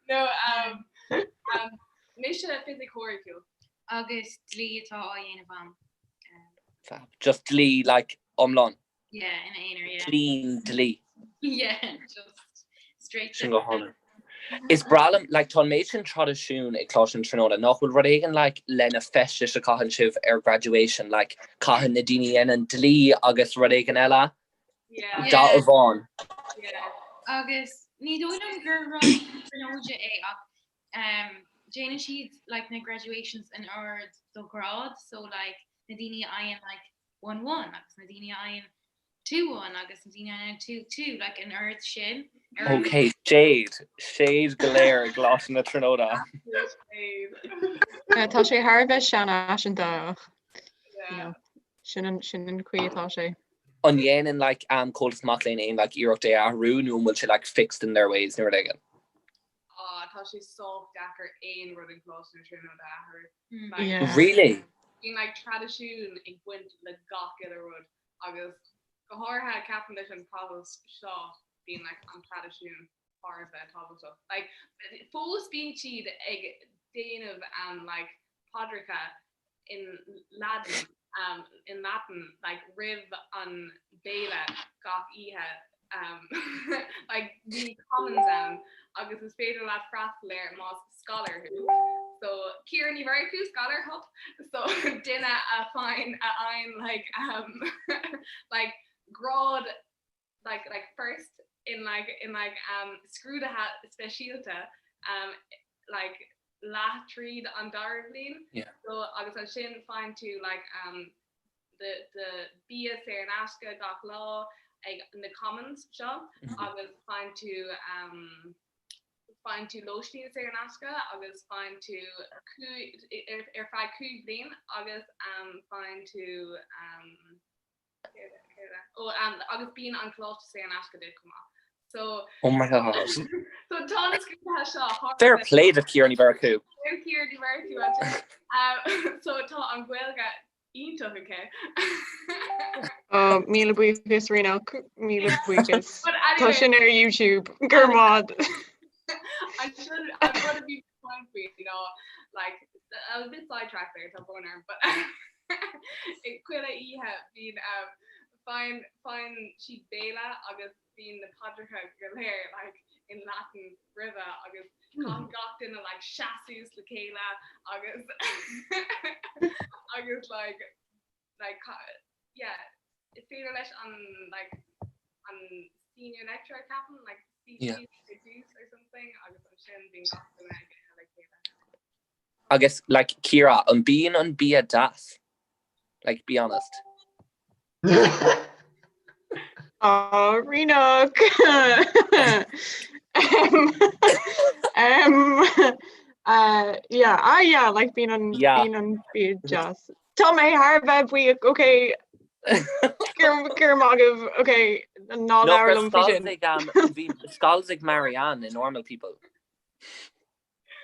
No, um, um, mise fisic theoiriciúil. Agus dlí atá á dhéanamh agam. Fab. Just dlí, like, iomlán. Yeah, ina aonar, yeah. Clean dlí. Yeah, just straight Sin go hálainn. Is breá liom, like, tá an méid sin traidisiún ag Coláiste na Tríonóide, nach bhfuil rud éigin, like, le na feistis a chaitheann sibh ar graduation, like, caitheann na daoine a dhéanann dlí agus rud éigin eile, Yeah. dath amháin. Yeah. Agus ní dóigh liom gur rud Tríonóide é ach um, déanann siad like na graduations in ord do ghrád so like na daoine a fhaigheann like 1-1 agus na daoine a fhaigheann 2-1 agus na daoine a fhaigheann 2-2 like in ord sin ar an Ok, shade, shade go léir i gColáiste na Tríonóide. Uh, Tá sé thar a bheith seanfhaiseanta ach you know, sin an sin an chaoi atá sé. An ndéanann like um, Comhaltas Mac Léinn aon like iarracht é a athrú nó an bhfuil sé like fixed in their ways nó rud éigin? Ah, tá sé sách deacair aon rud in Coláiste na Tríonóide a athrú. Like, Yeah. Really? Bíonn like traidisiún ag baint le gach uile rud agus go háirithe ceapaim leis an Provost seo bíonn like an traidisiún thar a bheith tábhachtach. Like fós bíonn siad ag déanamh um, like paidreacha in Laidin um, in Latin like roimh an béile gach oíche um, like bhí commons ann agus is féidir leat freastal air más scholar thú. So Ciara Ní Mhurchú scholar hup so duine a faigheann a fhaigheann like um, like grád like like first in like in like um scrúduithe speisialta um like leath tríd an dara bhliain yeah. so agus ansin faigheann tú like um the the bia saor in aisce gach lá ag na commons seo mm -hmm. agus faigheann tú um faigheann tú lóistín saor in aisce agus faigheann tú ar, ar feadh 5 bliain agus um faigheann tú um Ó agus bíonn an coláiste saor in aisce duit chomh maith. So Oh my God. So tá na scrúduithe seo thar Fair play do Ciara Ní Mhurchú. Ciara Ní Mhurchú actually. So tá an Ghaeilge iontach aici. Oh, míle buíochas Ríonach, míle buíochas. But Tá anyway, sin ar YouTube, gur maith. An sin an rud a bhí point faoi ná like I was a bit sidetracked there tá brón orm but chuile oíche bíonn um, faigheann faigheann siad béile agus bíonn na paidreacha go léir like in Latin roimhe agus caithfidh gach duine like seasamh suas le chéile agus agus like like yeah is féidir leis an like an senior lecturer ceapaim like Yeah. introduce or something agus ansin bíonn gach duine ag ithe le chéile. Agus like Ciara, an bíonn an bia deas? Like be honest. Oh, Ríonach. um, um, uh, yeah, ah, yeah, like bíonn an Yeah. bíonn an bia deas. Tá mé thar a bheith buíoch, okay. Go raibh maith agaibh, okay, ná No, labhair raibh liom faoi sin. scoils ag, um, bhí scoils ag Marianne in Normal People.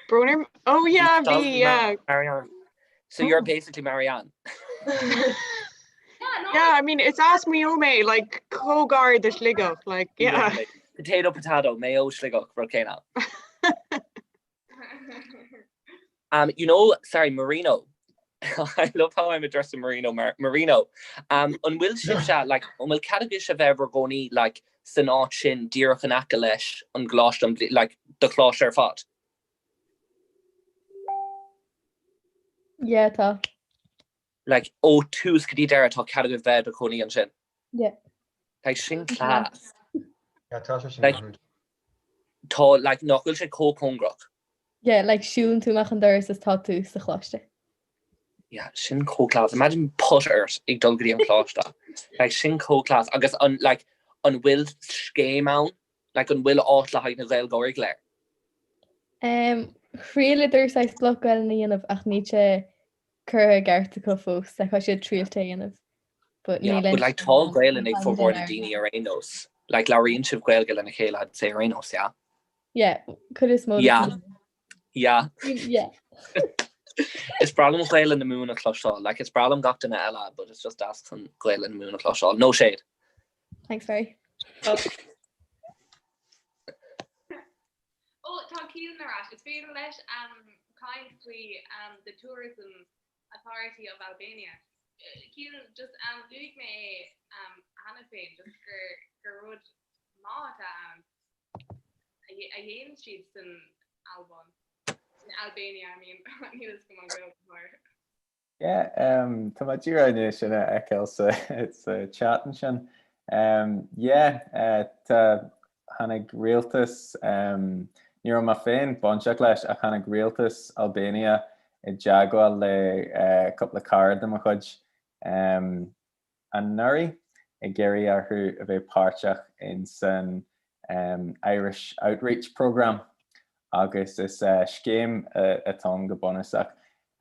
Brón orm? Oh Bhí yeah, scoils bhí, ag yeah. Marianne. So you're basically Marianne. Yeah, I mean, it's as Maigh Eo mé, like, chomh gar do Shligeach, like, yeah. Literally. Potato, potato, Maigh Eo, Sligeach, rud céanna. Um, you know, sorry, Marino. I love how I'm addressing Marino, Mar Marino. Um, an bhfuil sibhse, like, an bhfuil cead agaibhse bheith bhur gcónaí, like, san áit sin díreach in aice leis an gcoláiste, an like, do choláiste ar fad? Yeah, tá. Like, ó tús go dtí deireadh tá cead agaibh bheith i do chónaí ansin. Yeah. Like, sin class. Yeah, tá sé sin Like, tá, like, nach bhfuil sé chomh cóngarach. Yeah, like, siúlann tú amach an doras is tá tú sa choláiste. Yeah, sin chomh class. Imagine put ort ag dul go dtí an coláiste. Like, sin chomh class. Agus an, like, an bhfuil scéim ann? Like, an bhfuil áit le haghaidh na Gaeilgeoirí go léir? Um, thriaileadar saghas bloc Gaelainne a dhéanamh ach níl sé curtha i gceart acu fós, like, tá siad triailte a dhéanamh. But Yeah, but like tá Gaelainn ag formhór na daoine ar aon nós. Like labhraíonn sibh Gaeilge lena chéile I'd say ar aon nós, yeah? Yeah, cuid is mó. Yeah. Yeah. Yeah. Is breá liom Gaelainn na Mumhan a chloisteáil. Like is breá liom gach duine eile, but it's just deas chun Gaelainn na Mumhan a chloisteáil. No shade. Thanks, Barry. Ó, tá Keelan ar ais. Is féidir leis caint faoi the Tourism Authority of Albania. Keelan, just luaigh mé é cheana féin, just gur gur rud maith atá ann a dhéanann siad san Albáin. In Albania, I mean, níl a fhios agam an Gaeilge mar. Yeah, tá mé díreach i ndiaidh sin a fheiceáil sa chat ansin. Yeah, tá, tháinig rialtas, ní raibh mé féin bainteach leis ach tháinig rialtas Albania i dteagmháil le cúpla cara de mo chuid anuraidh ag iarraidh orthu a bheith páirteach in san Irish Outreach Programme agus is scéim atá ann go bunúsach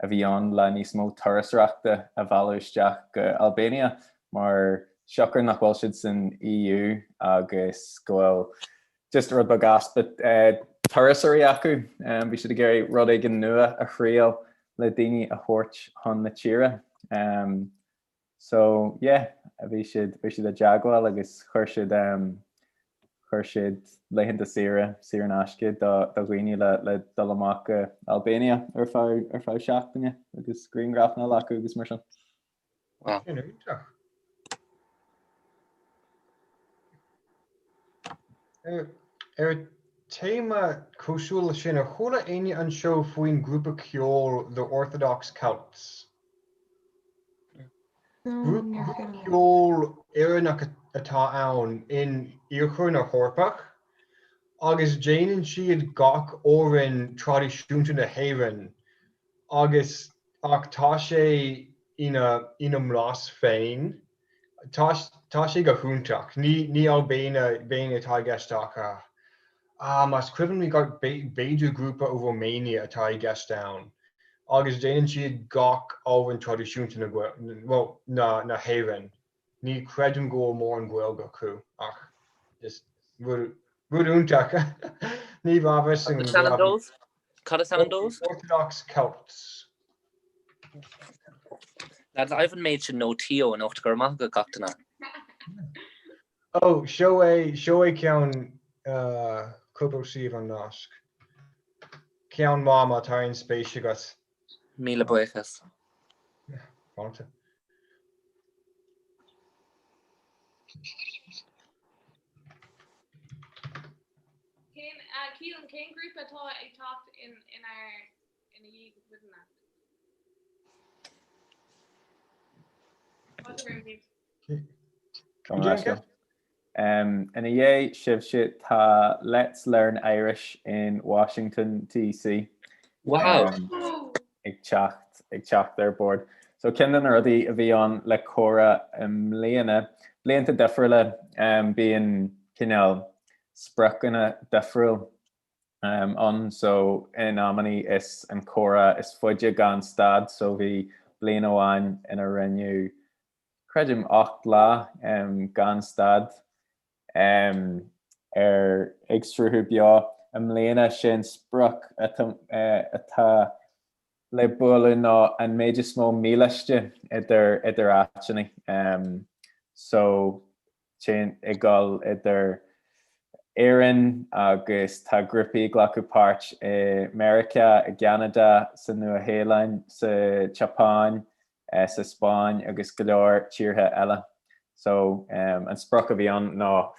a bhí ann le níos mó turasóireachta a mhealladh isteach go Albania mar siocair nach bhfuil siad san EU agus go bhfuil just rud beag easpa turasóirí acu. Bhí siad ag iarraidh rud éigin nua a thriail le daoine a thabhairt chun na tíre. So yeah, bhí siad, bhí siad i dteagmháil agus chuir siad um, chuir siad laethanta saoire, saor in aisce do, do dhaoine le, le dul amach go Albania ar feadh, ar feadh seachtaine agus grianghrafanna a ghlacadh agus mar sin. Wow. Sin iontach. Ar, ar téama cosúil leis sin, ar chuala éinne anseo faoin grúpa ceoil The Orthodox Celts? Grúpa ceoil Éireannach atá ann in Iarthar na hEorpa agus déanann siad gach amhrán traidisiúnta na hÉireann agus ach tá sé ina ina mblas féin. Tá tá sé go hiontach. Ní ní Albáin atá i gceist ach ah más cuimhin liom ceart b'fhéidir grúpa ó Romania atá i gceist ann agus déanann siad gach amhrán traidisiúnta na bhuel na na hÉireann. Ní chreidim go bhfuil mórán Gaeilge acu ach is rud rud iontach. Ní raibh fhios agam go raibh Cad is ainm dóibh? Orthodox Celts. Lads, I've an méid sin nótaí ó anocht, go raibh maith agat gach duine. Ó, seo é, seo é ceann cúpla suíomh an nasc. Ceann maith má tá aon spéis agat. Míle buíochas. Fáilte. Cén, Keelan, cén grúpa atá ag teacht inár ina dhiaidh go cuimhin leat? Ina dhiaidh sibhse tá Let's Learn Irish in Washington DC Wow! ag teacht ag teacht ar bord. So ceann de na rudaí a bhí ann le Comhrá i mbliana, blianta difriúla bíonn cineál spriocanna difriúil ann so in amannaí is an comhrá is faide gan stad so bhí bliain amháin ina rinneadh creidim 8 lá gan stad ar ag sruthú beo. I mbliana sin sprioc atá atá. Le bualadh ná an méid is mó míleáiste idir idir áiteanna. So téann ag dul idir Éirinn agus tá grúpaí ag glacadh páirt i Meiriceá, i gCeanada, sa Nua-Shéalainn, sa tSeapáin, sa Spáinn agus go leor tíortha eile. So an sprioc a bhí ann ná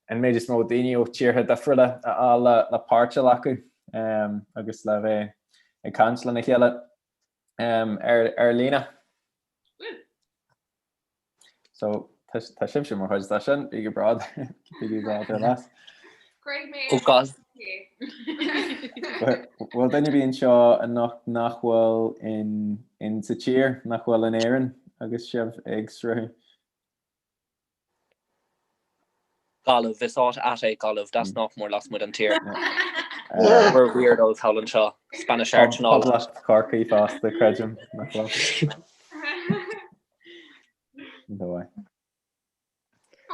an méid is mó daoine ó tíortha difriúla a fháil le páirt a ghlacadh agus le bheith ag caint lena chéile ar líne. So tá sibhse mar chuid de sin, bígí bród bígí bródúil as. Oh God. Bhfuil duine ar bith anseo anocht nach bhfuil in in sa tír, nach bhfuil in Éirinn agus sibh ag sruthú? Gaillimh, is áit ait é Gaillimh, that's nach mór lasmuigh den tír. We're weirdos thall anseo. Spanish Arch and all that. Poblacht Chorcaí fosta, creidim, nach bhfuil. No way.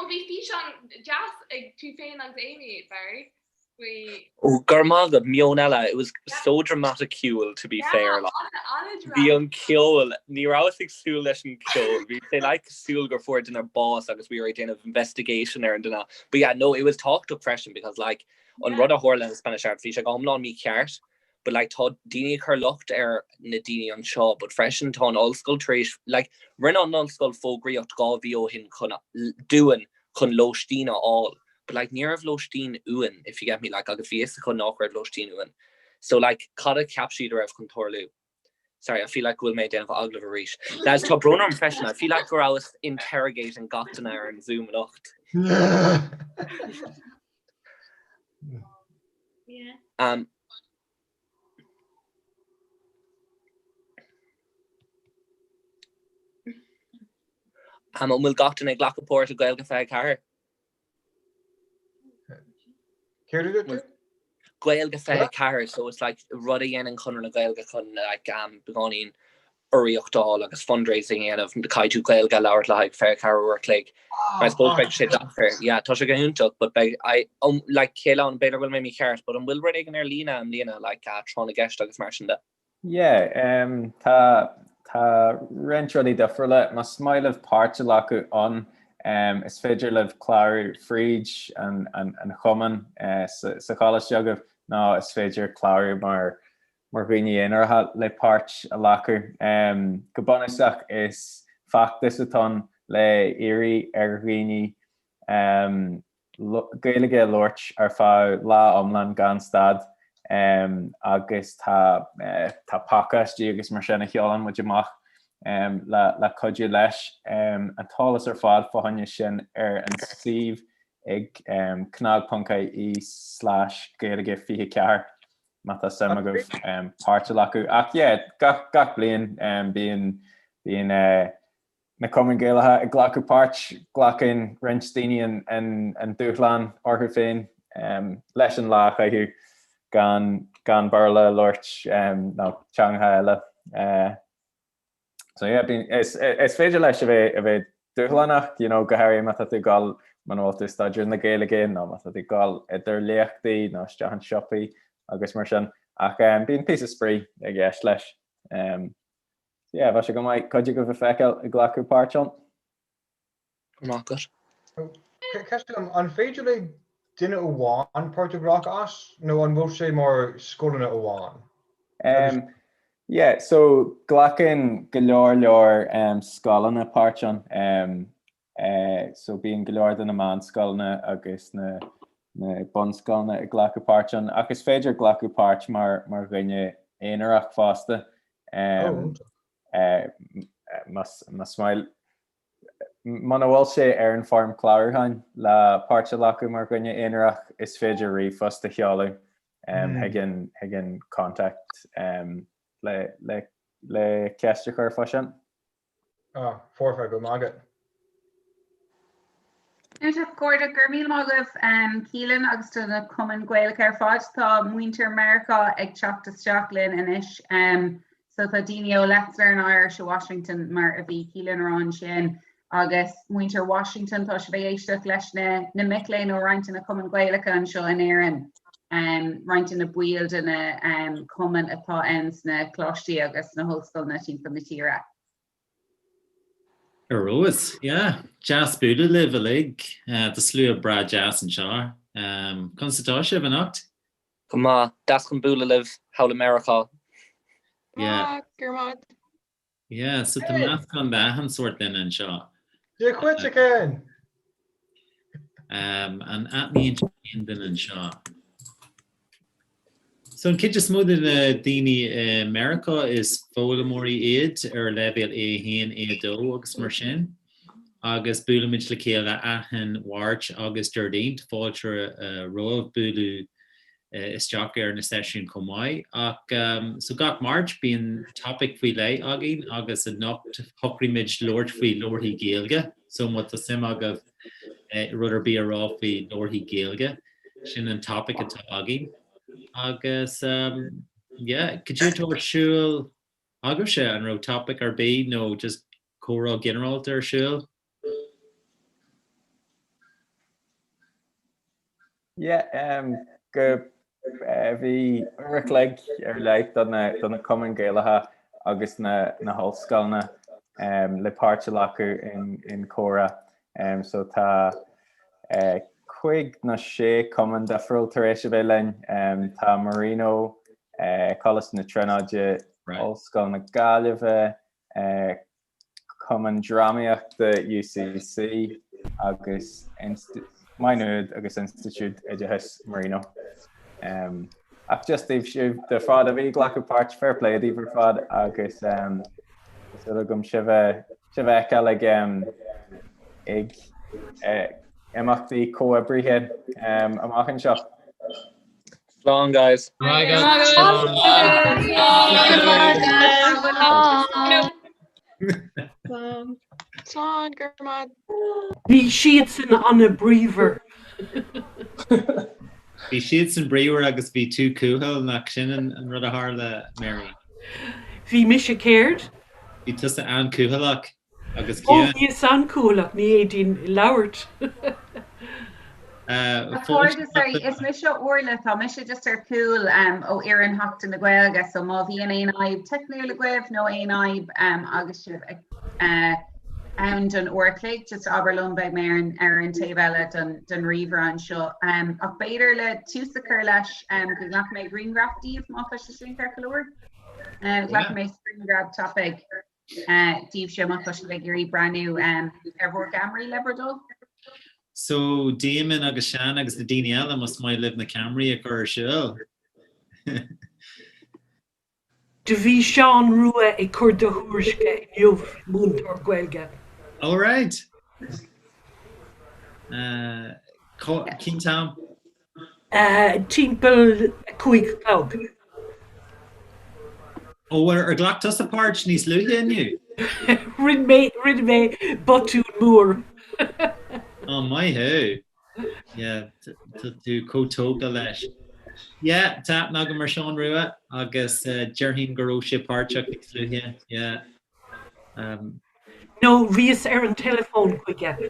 Ó bhí físeán deas ag tú féin agus Amy, Barry, faoi. Ó go raibh maith agat, Meon Eile, it was so dramaticiúil to be fair. Like. Bhí an ceol, ní rabhas ag súil leis an ceol, bhí sé like cosúil gur fuair duine bás agus we were ag déanamh investigation ar an duine. But yeah, no, it was tábhachtach freisin because like an rud a tharla in Spanish Arch, bhí sé go hiomlán mícheart. but like tá daoine ag cur locht ar na daoine anseo but freisin tá an ollscoil tar éis like rinne an ollscoil fógraíocht 2 mhí ó shin chun dúinn chun lóistín a fháil but like ní raibh lóistín uainn if you get me like agus bhí fhios acu nach raibh lóistín uainn so like cad a cheap siad a raibh chun tarlú Sorry, I feel like go bhfuil mé ag déanamh agallamh arís. Lads, tá brón orm freisin, I feel like go rabhas interrogating gach duine ar an Zoom anocht. Yeah. Um, um, an bhfuil gach duine ag glacadh páirt i Gaeilge 24? Céard a dúirt tú? Gaeilge 24, so it's like rud a dhéanann Conradh na Gaeilge chun like um, beagáinín urraíocht a fháil agus fundraising a dhéanamh, caithfidh tú Gaeilge a labhairt le haghaidh 24 uair a chloig. I suppose beidh sé deacair, yeah, tá sé go hiontach, but beidh, I, um, like, Kealan, b'fhéidir go bhfuil mé mícheart, but an bhfuil rud éigin ar líne i mbliana, like, uh, tráth na gceist agus mar sin de? Yeah, um, tá, tá roinnt rudaí difriúla. Más maith libh páirt a ghlacadh ann, um, is féidir libh clárú fríd an, an, an chumann uh, sa, sa choláiste agaibh, nó is féidir clárú mar mar dhaoine aonaracha le páirt a ghlacadh. Go bunúsach is feachtas atá ann le iarraidh ar dhaoine Gaeilge a labhairt ar feadh lá iomlán gan stad agus tá tá pacáistí agus mar sin a sheolann muid amach le cuidiú leis. An t-eolas ar fad fá choinne sin ar an suíomh ag cnag.ie/gaeilge24. má tá suim agaibh páirt a ghlacadh. Ach yeah, gach, gach bliain bíonn, bíonn na Cumainn Gaelacha ag glacadh páirt, glacann roinnt daoine an, an, an dúshlán orthu féin leis an lá a chaitheamh gan, gan Béarla a labhairt nó teangacha eile. So yeah, bíonn, is, is féidir leis a bheith, a bheith dúshlánach, you know, go háirithe má tá tú ag dul, muna bhfuil tú ag staidéar na Gaeilge nó má tá tú ag dul idir léachtaí nó isteach in siopaí agus mar sin. Ach um, bíonn píosa spraoi i gceist leis. Um, so yeah, bheadh sé go maith cuid agaibh a feiceáil ag glacadh páirt ann. Go maith agat. Ceist agam, an féidir le duine amháin páirt a ghlacadh as nó an bhfuil sé mar scoileanna amháin? Um, yeah, so glacann go leor leor um, scoileanna páirt ann. Um, uh, so bíonn go leor de na meánscoileanna agus na, na bunscoileanna ag glacadh páirt ann, ach is féidir glacadh páirt mar, mar dhuine aonarach fosta. Um, oh, uh, más, más maith Muna bhfuil sé ar an foirm clárúcháin le páirt a ghlacadh mar dhuine aonarach, is féidir ríomhphost a sheoladh chuig an chuig an contact le le le ceist a chur fá sin. Ah, foirfe, go maith agat. Iontach, a chairde, go raibh míle maith agaibh Keelan agus do na cumainn Gaelacha ar fad. Tá muintir Meiriceá ag teacht isteach linn anois. So tá daoine ó Let's Learn Irish i Washington mar a bhí Keelan a rá ansin agus muintir Washington tá sibh ag éisteacht leis na na mic léinn ó roinnt de na cumainn Gaelacha anseo in Éirinn. roinnt de na baill de na cumainn atá ann sna coláistí agus sna hollscoileanna timpeall na tíre. Ar fheabhas, yeah. Deas bualadh libh uilig. Tá slua breá deas anseo. Conas atá sibh anocht? Go maith. Deas chun bualadh libh thall i Meiriceá. Yeah. Go raibh maith. Yeah, so tá meascán d'achan sórt duine anseo. Dia dhuit, a Ken! An aithníonn sibh aon duine anseo? So an chuid is mó de na daoine i Meiriceá is foghlaimeoirí iad ar leibhéal A1, A2 agus mar sin. Agus buailimid le chéile achan Mháirt agus Déardaoin. Tá fáilte romhaibh bualadh isteach ar na seisiúin chomh maith. Ach so gach Máirt bíonn topaic faoi leith againn agus anocht shocraigh muid labhairt faoi leabharthaí Gaeilge. So má tá suim agaibh rud ar bith a rá faoi leabharthaí Gaeilge, sin an topaic atá againn. Agus yeah, cad é atá ar siúl agaibhse? An raibh topaic ar bith nó just comhrá ginearálta ar siúl? Yeah, um, go eh, bhí uair a chloig ar leith do na, do na cumainn Gaelacha agus na, na hollscoileanna um, le páirt a ghlacadh in, in comhrá. Um, so tá eh, cúig nó sé cumann difriúil tar éis a bheith linn. Um, tá Marino, eh, Coláiste na Tríonóide, Ollscoil na Gaillimhe, eh, Cumann Drámaíochta UCC agus Maigh Nuad agus Institiúid Oideachais Marino. Ach just daoibh siúd ar fad a bhí ag glacadh páirt, fair play daoibh ar fad agus tá súil agam sibh a fheiceáil ag ag imeachtaí comhoibrithe amach anseo. Slán guys. Bye guys. Slán. Slán, go raibh maith. Bhí siadsan an-bhríomhar. Bhí siadsan bríomhar agus bhí tú cúthail, nach sin an rud a tharla, Mary? Bhí mise céard? Bhí tusa an-cúthaileach. Agus Ó, bhíos an-cúthaileach, ní fhéadfainn labhairt. A chairde, sorry, is mise Orla, tá mise just ar cúl ó fhoireann Sheachtain na Gaeilge, so má bhíonn aon fhadhb teicniúil agaibh nó aon fhadhb agus sibh ann don uair a chloig, just abair liom, beidh mé ar an ar an taobh eile den den ríomhaire anseo. Ach b'fhéidir le tús a chur leis go nglacfaidh mé grianghraf díobh má tá sé sin ceart go leor. Glacfaidh mé screen grab tapaidh. Daoibhse má tá sibh ag iarraidh breathnú ar bhur gceamaraí le bhur dtoil. So Damon agus Seán agus na daoine eile más maith libh na ceamaraí a chur ar siúl. Do bhí Seán Rua ag cur do thuairisce inniu, múinteoir Gaeilge. Oh right. Cén t-am? Timpeall 5 a chlog. Ó, ar ghlac tusa páirt níos luaithe inniu? Rinne mé, rinne mé botún mór. Ó, maith thú. Yeah, tá tú chomh tógtha leis. Yeah, tá aithne agam ar Seán Rua agus déarfainn go raibh sé páirteach níos luaithe, yeah. No, bhíos ar an teileafón chuige.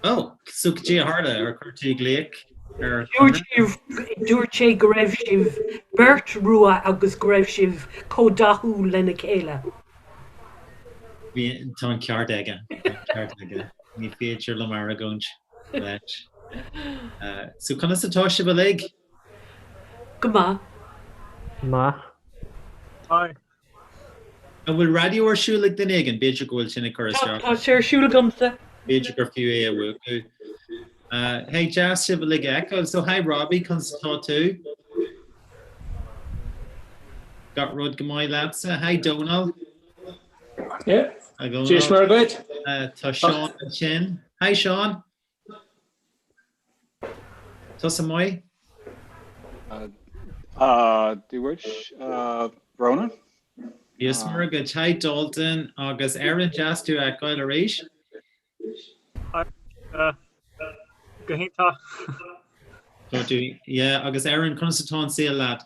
Oh, so cad é a tharla? Ar chuir tú glaoch ar Dúirt sibh, dúirt sé go raibh sibh beirt rua agus go raibh sibh chomh dathúil lena chéile. Bhí, tá an ceart aige, tá an ceart aige. Ní féidir liom argóint leis. So conas atá sibh uilig? Go maith. Maith. Hi. An bhfuil raidió ar siúl ag duine éigin? B'fhéidir go bhfuil sin ag cur isteach. Tá sé ar siúl agamsa. B'fhéidir gur fiú é a mhúchadh. Hey, deas sibh uilig a fheiceáil. So, hi Robbie, conas atá tú? Gach rud go maith leatsa? Hi Donal. Yeah. Hi Donal. Dia is Muire dhuit. Tá Seán ansin. Hi Seán. Tusa maith? Dia dhuit, Ronan. Dia is Muire dhuit. Hi Dalton agus Erin, deas tú a fheiceáil arís. Go hiontach. Tá tú, yeah, agus Erin, conas atá an saol leat?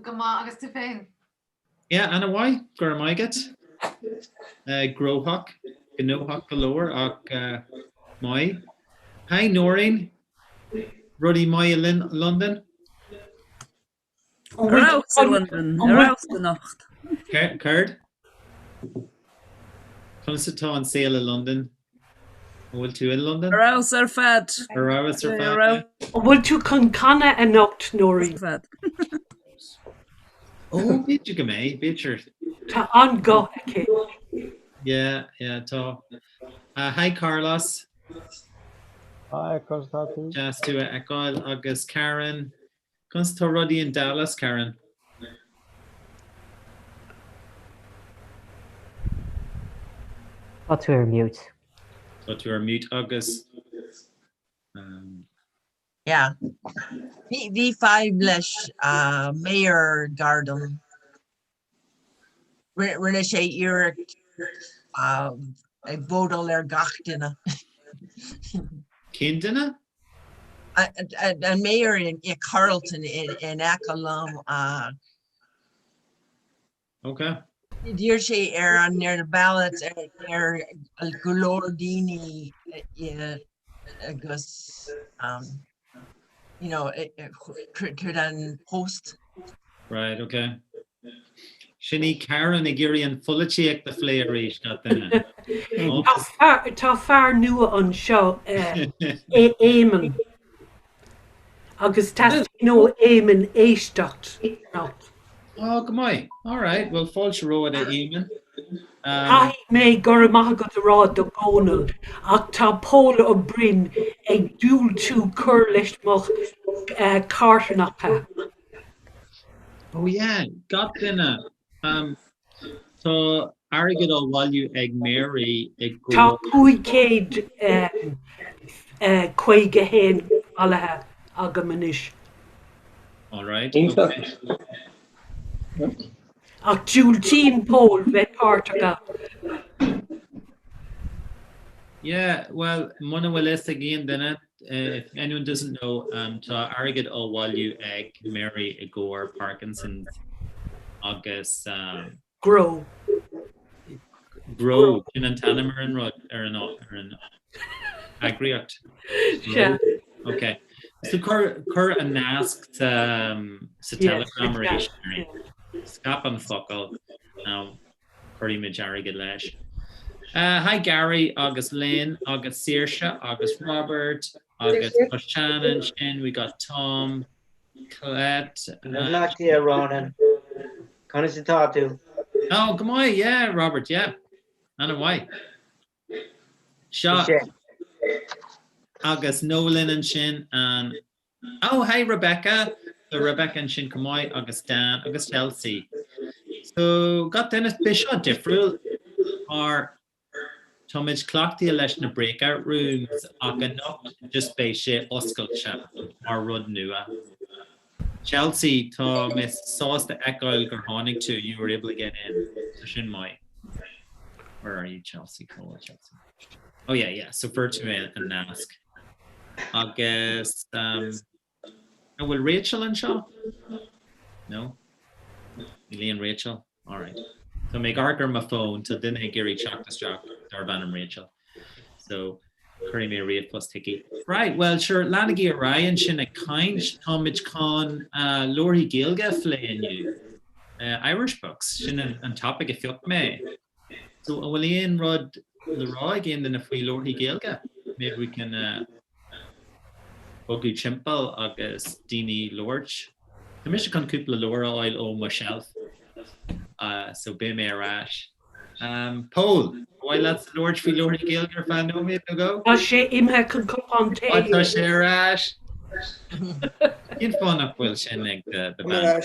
Go maith, agus tú féin? Yeah, ana-mhaith, go raibh maith agat. Gnóthach, gnóthach go leor ach maith. Hi Noreen. Rudaí maith i Londain? Ar fheabhas i Londain, ar fheabhas anocht. Céard? Conas atá an saol i Londain? An bhfuil tú i Londain? Ar fheabhas ar fad. Ar fheabhas ar fad. An bhfuil tú chun canadh anocht, Nóirín? Ó, b'fhéidir go mbeidh, b'fhéidir. Tá an-ghuth aici. Yeah, yeah, tá. Hi Carlos. Hi, conas atá tú? Deas tú a fheiceáil. Agus Karen. Conas atá rudaí in Dallas, Karen? Tá tú ar mute. Tá tú ar mute agus. Yeah. Bhí fadhb leis mayor gar dom. Rinne sé iarracht ag vótáil ar gach duine. Cén duine? An mayor i Carrollton in aice liom. Ok. D'iarr sé ar an ar na ballots ar go leor daoine agus you know tríd an post. Right, ok. Sin í Karen ag iarraidh an pholaitíocht a phlé arís, gach duine. Tá fear nua anseo, Éamonn, agus teastaíonn ó Éamonn éisteacht anocht. Ó, go maith. All right, well fáilte romhat a Éamonn. Caithfidh mé go raibh maith agat a rá do Dhónal ach tá Pól Ó Broin ag diúltú cur leis mo charthanachta. Oh yeah, gach duine. Tá airgead á bhailiú ag Mary ag Tá 551 bailithe agam anois. All right, okay. Ach diúltaíonn Pól bheith páirteach ann. Yeah, well, muna bhfuil fhios ag aon duine, if anyone doesn't know, tá airgead á bhailiú ag Mary i gcomhair Parkinson's agus. Grow. Grow, sin an t-ainm ar an rud, ar an ar an eagraíocht. Sea. Ok. So cuir cuir an nasc sa sa Telegram arís, Mary. Scaip an focal, now cuirfimid airgead leis. Hi Gary agus Lynn agus Saoirse agus Robert agus tá Seán ansin, we got Tom, Colette. Leat a Ronan. Conas atá tú? Oh, go maith, yeah, Robert, yeah. An-mhaith. Seo agus Nolan ansin and Oh, hi Rebecca! Tá Rebecca ansin chomh maith agus Dan agus Chelsea. So, gach duine, beidh seo difriúil mar táimid cleachtaithe leis na breakout rooms ach anocht just beidh sé oscailte mar rud nua. Chelsea, tá mé sásta fheiceáil gur tháinig tú, you were able to get in, so sin maith. Where are you Chelsea? Cá bhfuil Chelsea? Oh yeah, yeah, so fuair tú an nasc. Agus um, an bhfuil Rachel anseo? No? Níl aon Rachel? Alright. Tá mé ag amharc ar mo fón, tá duine ag iarraidh teacht isteach darb ainm Rachel. So cuirfidh mé ríomhphost chuici. Right, well sure, leanaigí ar aghaidh ansin ag caint, táimid chun uh, leabharthaí Gaeilge a phlé inniu. Uh, Irish books, sin an, an topic a phioc mé. So an bhfuil aon rud le rá ag aon duine faoi leabharthaí Gaeilge? Maybe we can uh, bogadh timpeall agus daoine labhairt. Tá mise chun cúpla leabhar a fháil ó mo shelf uh, so beidh mé ar ais. Um, Pól, ar mhaith leat labhairt faoi leabharthaí Gaeilge ar feadh nóiméad nó dhó? Tá sé imithe chun cupán tae. Tá sé ar ais. Cén fáth nach bhfuil sin ag do bhean?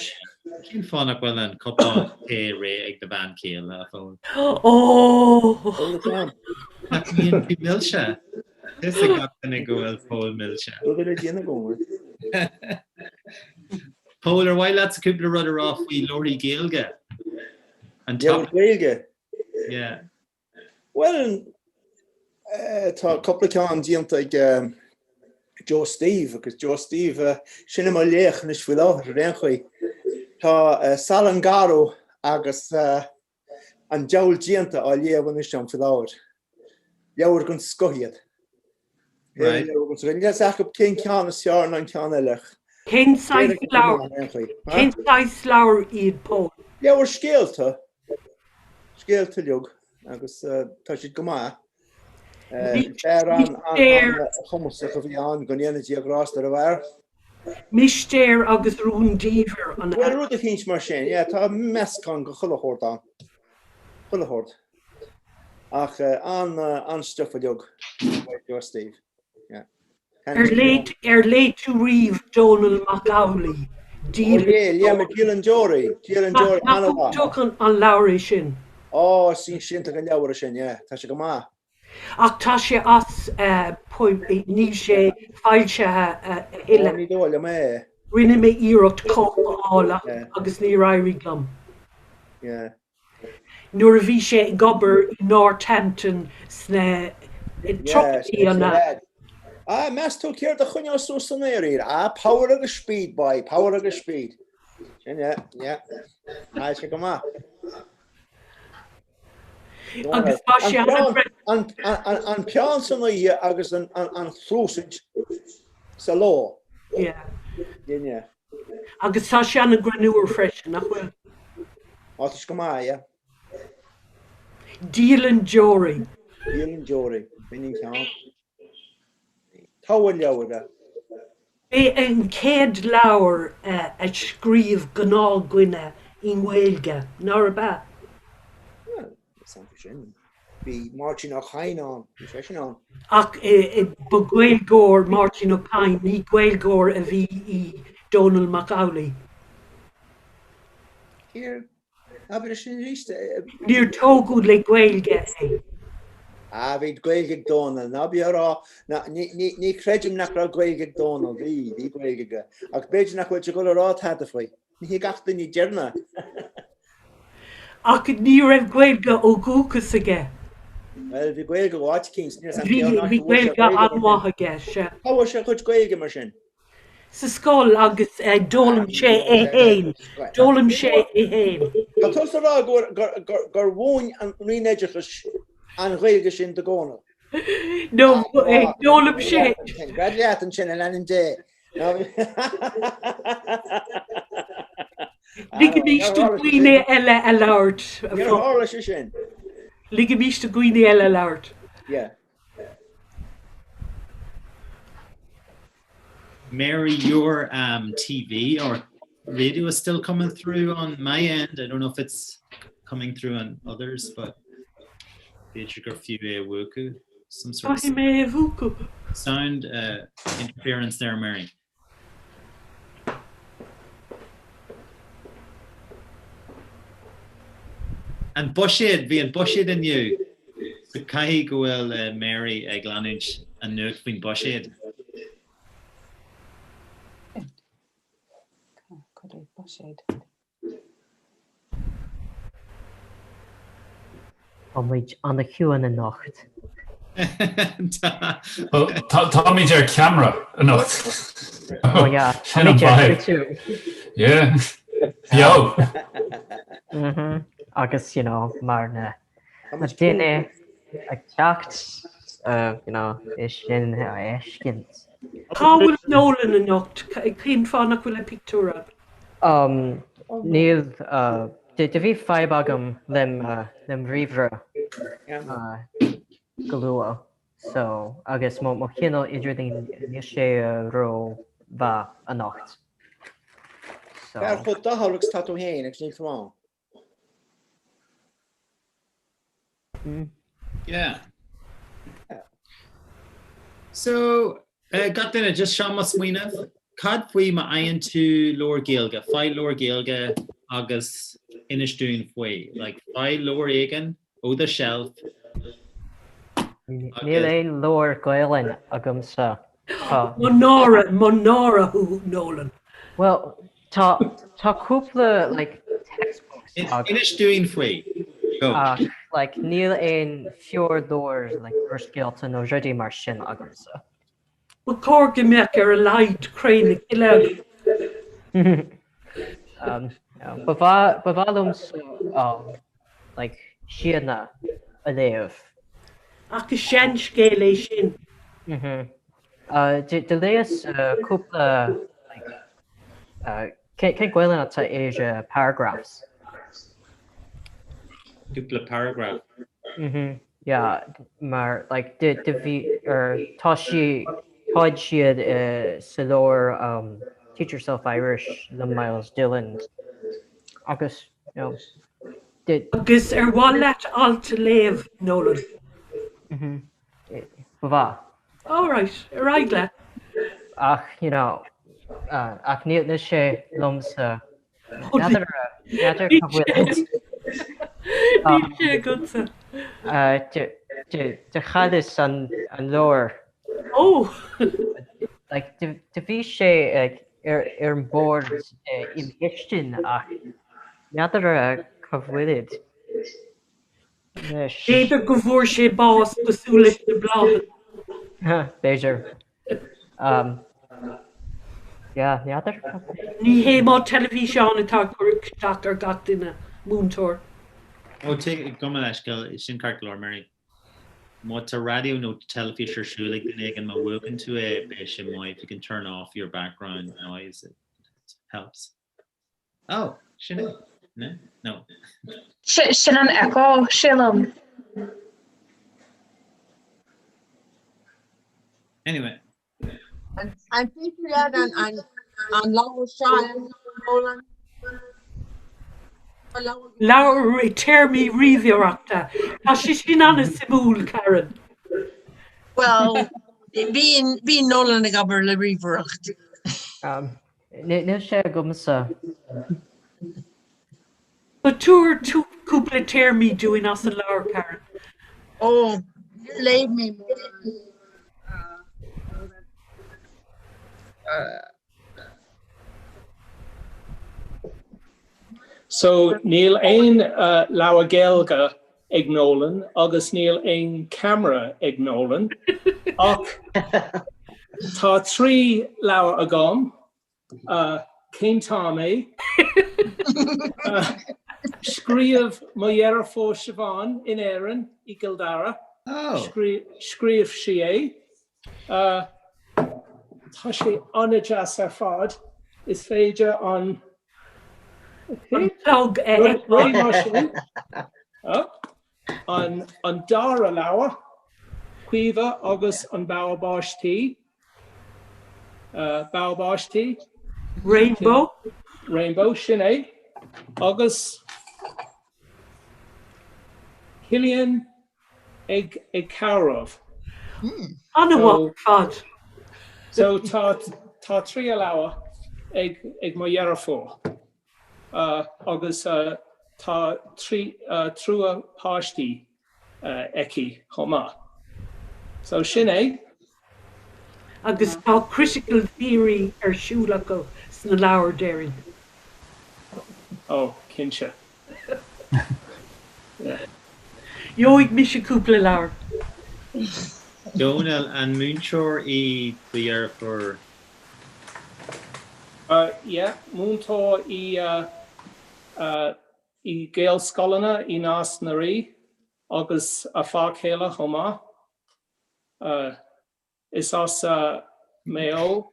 Cén fáth nach bhfuil an cupán tae réidh ag do bhean chéile, a Phóil? Ó! Nach mbíonn tú milse? Is ag gach duine go bhfuil Pól milse. Rud le déanamh agam. Pól, ar mhaith leatsa cúpla rud a rá faoi leabharthaí Gaeilge? An Leabhar Gaeilge? Yeah. Bhuel, tá cúpla ceann déanta ag Joe Steve agus Joe Steve, sin é mo laoch anois faoi láthair ar aon chaoi. Tá Salann Garbh agus An Diabhal Déanta á léamh anois agam faoi láthair. Leabhair den scoth iad. Right. Níl a fhios agam cén ceann is fearr ná an ceann eile. Cén saghas leabhar Cén saghas leabhar iad, Pól? Leabhar scéalta. Scéalta uilig agus tá siad go maith. Fear an-chumasach a bhí ann, go ndéana Dia grásta ar a bharr. Mistéir agus Rúndiamhair an Bhuel, rud eicínt mar sin, yeah, tá meascán de chuile shórt ann. Chuile shórt. Ach an-stuif uilig, Joe Steve. Yeah. Ar léigh ar léigh tú riamh Dónall Mac Amhlaigh? Ó léigh, léigh mé Dialann Deoraí, Dialann Deoraí, an-mhaith. Nach iontach an leabhar é sin? Ó, is iontach an leabhar é sin, yeah, tá sé go maith. Ach tá sé as, níl sé foilsithe a thuilleadh. Ó, ní dóigh liom é. Rinne mé iarracht cóip a fháil agus níor éirigh liom. Yeah. Nuair a bhí sé ag obair i Northampton sna tríochaidí an ea? Ah, meas tú céard a choinneos suas san aer iad? Ah, power agus speed, boy, power agus speed. Sin é, yeah. Tá sé go maith. Agus tá sé an An peann san oíche agus an chluasaid sa ló. Yeah. Sin é. Agus tá sé an-ghreannmhar freisin, nach bhfuil? Á, tá sé go maith, yeah. Dialann Deoraí. Dialann Deoraí, b'in an ceann. Togha leabhar é. B'é an chéad leabhar a scríobh gnáthdhuine i nGaeilge, nárb ea? Bhuel, is ann sin. Bhí Máirtín Ó Cadhain ann, bhí seisean ann. Ach ba Ghaeilgeoir Máirtín Ó Cadhain, ní Gaeilgeoir a bhí i Dónall Mac Amhlaigh. Here, abair sin arís. Níor tógadh le Gaeilge é. Ah, bhí Gaeilge ag Dónall, ná bí á rá, ní chreidim nach raibh Gaeilge ag Dónall, bhí, bhí Gaeilge aige. Ach b'fhéidir nach bhfuil sé ag dul a rá tada faoi. Ní hé gach duine a deireann é. Ach ní raibh Gaeilge ó dhúchas aige. Bhuel, bhí Gaeilge ó áit eicínt, níl 'fhios a'm Bhí, cén áit bhí a bhfuair sé Gaeilge Gaeilge mar sin. an-mhaith aige, sea. Cá bhfuair sé a chuid Gaeilge mar sin? Sa scoil agus d'fhoghlaim sé é fhéin. D'fhoghlaim sé é fhéin. Tá tusa ag rá gur mhúin an Roinn Oideachais an Ghaeilge sin do Dhónall? No, d'fhoghlaim sé. Gread leat ansin, in ainm Dé. Ligimís do dhaoine eile a labhairt. Níor tharla sé sin. Ligimís do dhaoine eile a labhairt. Yeah. Mary, your um, TV or radio is still coming through on my end. I don't know if it's coming through on others, but b'fhéidir gur fiú é a mhúchadh. Some sort of Caithfidh mé é a mhúchadh. sound uh, interference there, Mary. An buiséad, bhí an buiséad inniu, so caithfidh go bhfuil uh, Mary ag leanúint an nuacht faoin buiséad. Cad é buiséad? Tá muid an-chiúin anocht. Táimid ar ceamara anocht. Oh yeah, Sin an táimid ar vibe. YouTube. Yeah. Beo. Mhm. Agus you know, mar na na daoine ag teacht uh, you know, é sin a fheiscint. Cá bhfuil Nolan anocht? Cén fáth nach bhfuil a pictiúr ann? Um, níl, uh, do bhí fadhb agam lem, uh, lem ríomhaire uh, go luath, so, agus mo, mo chineál idirlín níl sé ró-mhaith anocht. So. Fear chomh doicheallach agus tá tú féin agus níl tú ann. Yeah. So, uh, gach duine, just seo mo smaoineamh. Cad faoi má fhaigheann tú leabhar Gaeilge? Faigh leabhar Gaeilge agus inis dúinn faoi. Like, faigh leabhar éigin ó do shelf. Níl aon leabhar Gaelainn agamsa. Tá. Mo náire, mo náire thú, Nolan. Well, tá, tá cúpla, like, textbooks agam. Inis dúinn faoi. Go. Ach, like, níl aon fíorleabhar, like, úrscéalta nó rudaí mar sin agamsa. Ba chóir go mbeadh ar a laghad Cré na Cille agat. Um, ba mhaith, ba mhaith liomsa, um, like, Síodhna a léamh. Ach is seanscéal é sin. Mhm. Do léas cúpla like cén Gaelainn atá ar paragraphs? Cúpla paragraph. Mhm yeah mar like do do bhí or tá sí táid siad sa leabhar Teach Yourself Irish le Myles Dillon agus you know do Agus ar mhaith leat alt a léamh, Nolan? Mhm. Ba mhaith. All right, ar aghaidh leat. Ach, you know, ach níl sé liomsa. N'fheadar n'fheadar cá bhfuil. Níl sé agatsa. Do chailleas an leabhar. Oh! Like, do bhí sé ar an mbord im chistin ach n'fheadar cá bhfuilid. Anois. B'fhéidir go bhfuair sé bás cosúil leis na bláthanna. B'fhéidir. Yeah, n'fheadar. Ní hé má teilifíseán atá ag cur isteach ar gach duine, múinteoir. Ó, tig, gabh mo leithscéal, sin ceart go leor, Mary. Má tá raidió nó teilifís ar siúl ag duine éigin, má mhúchann tú é, beidh sé maith. If you can turn off your background noise, it helps. Oh, sin é. No? No. Sin an echo, sílim. Anyway. An féidir leat an leabhar seo a Nolan? Leabhar téarmaí ríomhaireachta. Tá sé sin an-suimiúil, Karen. Well, bíonn Nolan ag obair le ríomhaireacht. Níl sé agamsa. So tabhair cúpla téarmaí dúinn as an leabhar, Karen. Ó, níor léigh mé mórán. So níl aon leabhar Gaeilge ag Nolan agus níl aon ceamara ag Nolan ach tá 3 leabhar agam, Cén t-am é? Scríobh mo dheirfiúr Siobhán in Éirinn, i gCill Dara, scríobh sí é. Tá sé an-deas ar fad, is féidir an An clog a fheiceáil. An dara leabhar, Caoimhe agus an Bogha Báistí, Bogha Báistí. Rainbow. Rainbow, sin é. Agus Cillian ag ag comhaireamh. An-mhaith ar fad. So tá tá 3 leabhar ag ag mo dheirfiúr agus tá 3 triúr páistí aici chomh maith. So sin é. Agus tá critical theory ar siúl acu sna leabhair, déarfainn. Oh, cinnte. Gheobhaidh mise cúpla leabhar. Dónal, an múinteoir í do dheirfiúr? Yeah, múinteoir í i Gaelscoileanna i Nás na Rí agus a fear céile chomh maith. Is as Maigh Eo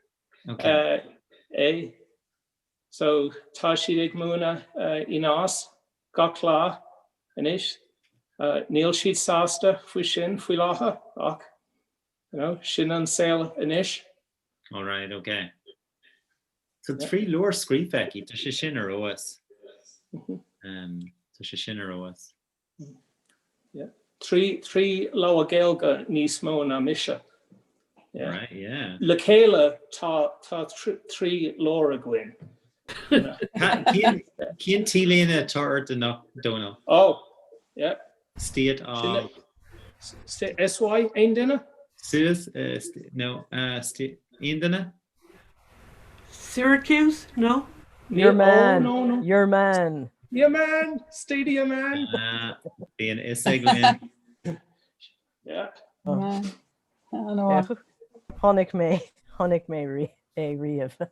é. So tá siad ag múineadh i Nás gach lá anois. Níl siad sásta faoi sin faoi láthair ach you know, sin an saol anois. All right, okay. Tá 3 leabhar scríofa aici, tá sé sin ar fheabhas. Tá sé sin ar fheabhas. 3 leabhar Gaeilge níos mó ná mise. Right, yeah. Le chéile tá 3 leabhar againn. Cén t-léine atá ort anocht, Dónal? Oh, yeah. State of... SY, aon duine? Suas, no, aon duine? Syracuse? No? Your man. Oh, no, no. Your man. Your man. Stadium man. Ah, bíonn fhios ag Lynn. Yeah. Chonaic mé, chonaic mé é riamh.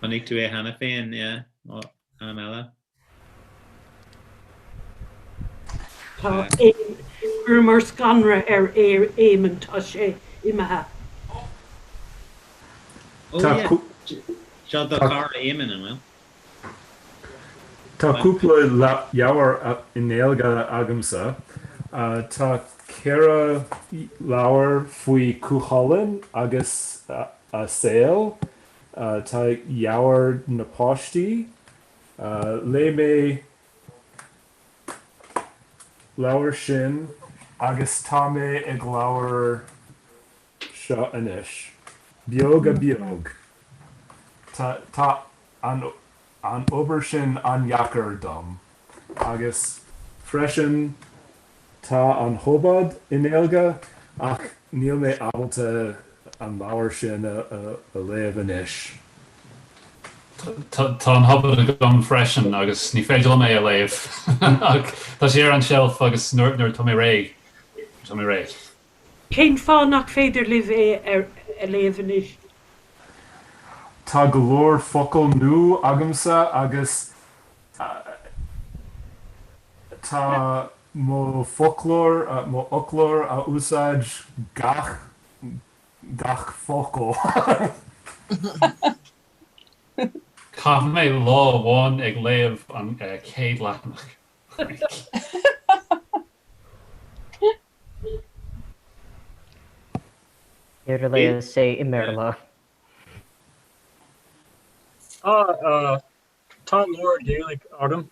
Chonaic tú é cheana féin, yeah, am eile. Tá Chuireamar scanradh ar Éamonn, tá sé imithe. Oh yeah, seo do chara Éamonn, an bhfuil? Tá cúpla leabhar i nGaeilge agamsa. Tá 4 leabhar faoi Cú Chulainn agus a saol. Tá leabhar na páistí. Léigh mé leabhar sin agus tá mé ag leabhar seo anois. Beoga beag. Tá an obair sin an-deacair dom. Agus freisin tá an Hobad i nGaeilge ach níl mé ábalta an leabhar sin a léamh anois. Tá an Hobad agam freisin agus ní féidir liom é a léamh ach tá sé ar an tseilf agus nuair atá mé réidh, tá mé réidh. Cén fáth nach féidir libh é a léamh anois? Tá go leor focal nua agamsa agus tá mo foclóir, mo fhoclóir a úsáid gach, gach focal. Chaith mé lá amháin ag léamh an chéad leathanach. Níor léas é i mBéarla. Tá tá leabhar Gaeilge agam.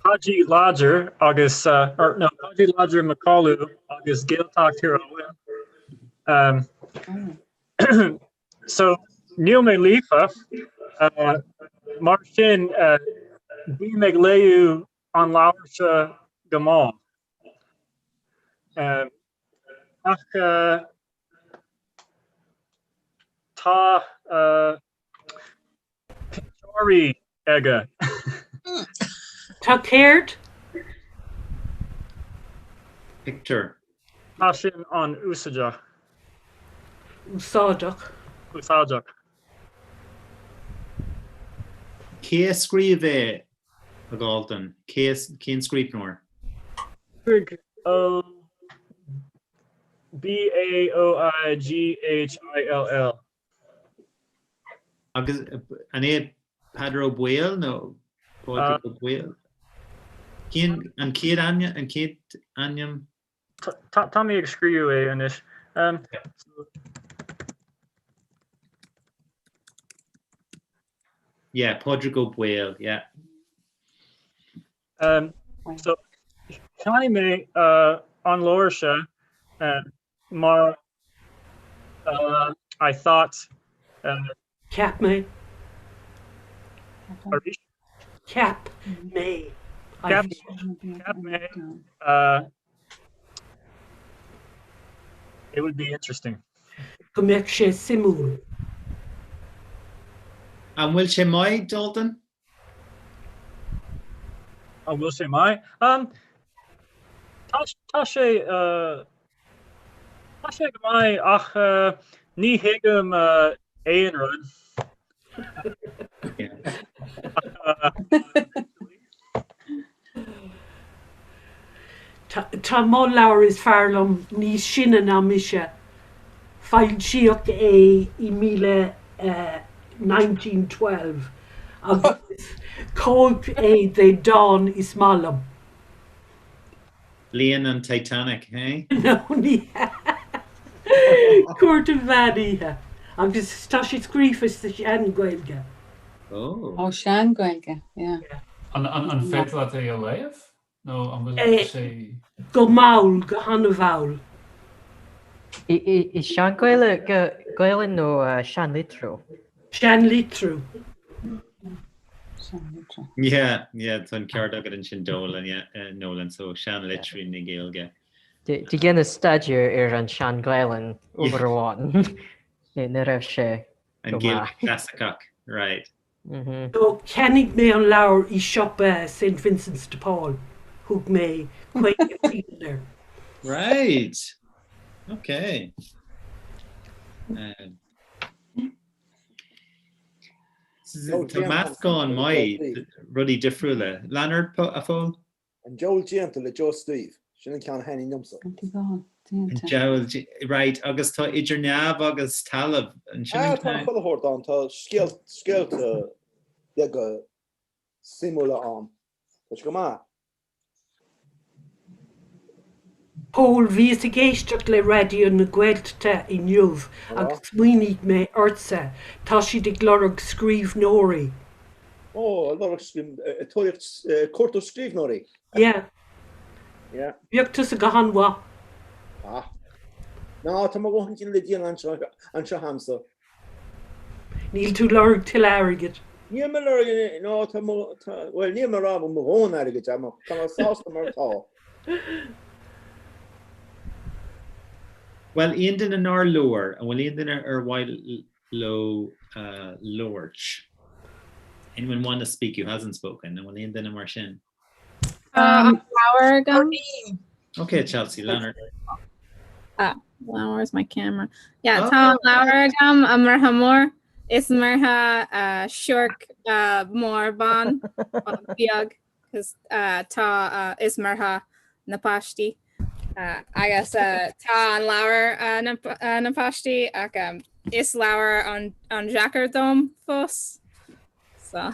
Paidí Láidir agus or no Paidí Láidir Mac Coluim agus Gaeltacht Thír Eoghain. So níl mé líofa mar sin bím ag léamh an leabhar seo go mall. Ach tá pictiúirí aige. Tá céard? Picture. Tá sin an-úsáideach. Úsáideach. Úsáideach. Cé a scríobh é, a Dhalton? Cé, cén scríbhneoir? Pádraig Ó B A O I G H I L L. Agus an é Peadar Ó Baoill nó Pádraig Ó Baoill? Cén an chéad ainm an chéad ainm? Tá mé ag scríobh é anois. Yeah, Pádraig Ó Baoill, yeah. Um, so cheannaigh mé an leabhar seo mar I thought Cheap mé. Arís? Cheap mé. Cheap cheap mé it would be interesting. Go mbeadh sé suimiúil. An bhfuil sé maith, Dalton? An bhfuil sé maith? Um, tá, tá sé uh, tá sé go maith ach uh, ní thuigim uh, aon rud. Ach, uh, Tá mo leabhar is fearr liom níos sine ná mise. Foilsíodh é i 1912 agus is cóip é de dán is maith liom. Bliain an Titanic, hey? No, ní hea. Cúirt an Mheán Oíche. Agus tá sé scríofa sa Sean-Ghaeilge. Oh. Oh, Sean-Ghaeilge, yeah. An féidir leat é a léamh? Nó an bhfuil sé. Go mall, go han-mhall. I Sean-Ghaeilge Gaelainn nó seanlitriú? Seanlitriú. Yeah, yeah, tá an ceart agat ansin Dolan, yeah, Nolan, so seanlitriú na Gaeilge. Do dheineas staidéar ar an Sean-Ghaelainn uair amháin. Ní raibh sé An go Ghaeilge maith. Chlasaiceach, right. So cheannaigh mé an leabhar i siopa St Vincent's de Paul. Thug mé 50 pingin air. Right. Okay. Um, Tá meascán maith rudaí difriúla. Leonard a Phóil? An Diabhal Déanta le Joe Steve. Sin an ceann a thaitníonn liomsa. An Diabhal, right, agus tá Idir Neamh agus Talamh, ansin an ceann. Tá chuile shórt ann, tá scéalta beaga suimiúla ann. Tá sé go maith. Pól, Bhíos ag éisteacht le Raidió na Gaeltachta inniu agus smaoinigh mé ortsa. Tá siad ag lorg scríbhneoirí. Ó, ag lorg, ag tóraíocht, cuartú scríbhneoirí. Yeah. Yeah. Bheadh tusa go han-mhaith. Ah. Ná, tá mo dhóthain le déanamh anseo, anseo a'msa. Níl tú lorg tuilleadh airgid. Níl mé lorg, ná, tá mo, tá, bhuel, níl mé ag rá go bhfuil mo dhóthain airgid a'm, ach tá mé sásta mar atá. Bhuel, aon duine nár labhair, an bhfuil aon duine ar mhaith leo labhairt? Anyone want to speak who hasn't spoken? An bhfuil aon duine mar sin? Tá an leabhar agam. Ok, Chelsea, Leonard. Ah, well, where's my camera? Yeah, oh. Tá an leabhar agam an Murchadh Mór. Is Murchadh uh, siorc uh, mór bán beag cos uh, tá uh, is Murchadh na páistí. Uh, agus uh, tá an leabhar uh, na, uh, na páistí ach um, is leabhar an, an-deacair dom fós. So.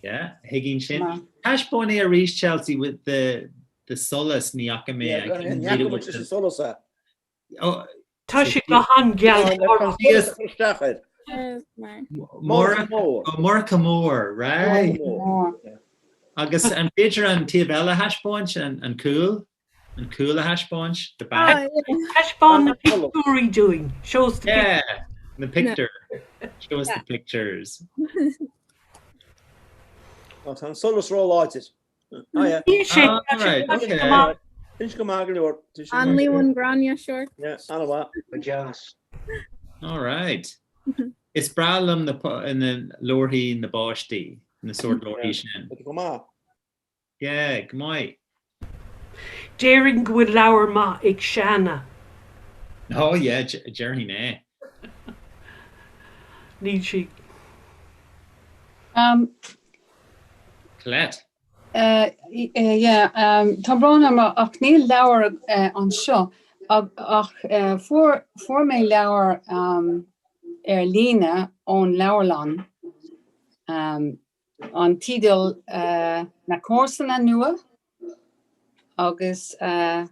Yeah, thuigfinn sin. Taispeáin é arís Chelsea with the the solas ní fhaca mé. Yeah, ní fhaca muid leis an solas é. Oh, Tá sé go han-gheal. Isteach air. Murchadh Mór, right. Agus an féidir an taobh eile a thaispeáint, an cúl? An cúl a thaispeáint? The back. Taispeáin na pictiúirí dúinn. Show us the Yeah, the picture. Show us the pictures. Tá an solas ró-láidir. Níl sé Inis go maith go leor. An líon gráinne siorc. Yeah, an-mhaith. Go deas. All right. Is breá liom na leabharthaí na bpáistí, na sórt leabharthaí sin. Go maith. Yeah, go maith. Déarfainn go bhfuil leabhar maith ag Seana. Oh yeah, déarfainn é. Níl sí. Um, Colette. Uh, yeah, um, tá brón orm ach níl leabhar uh, anseo ach uh, fuair, fuair mé leabhar um, ar líne ón leabharlann. Um, an teideal Na Comharsana Nua agus 2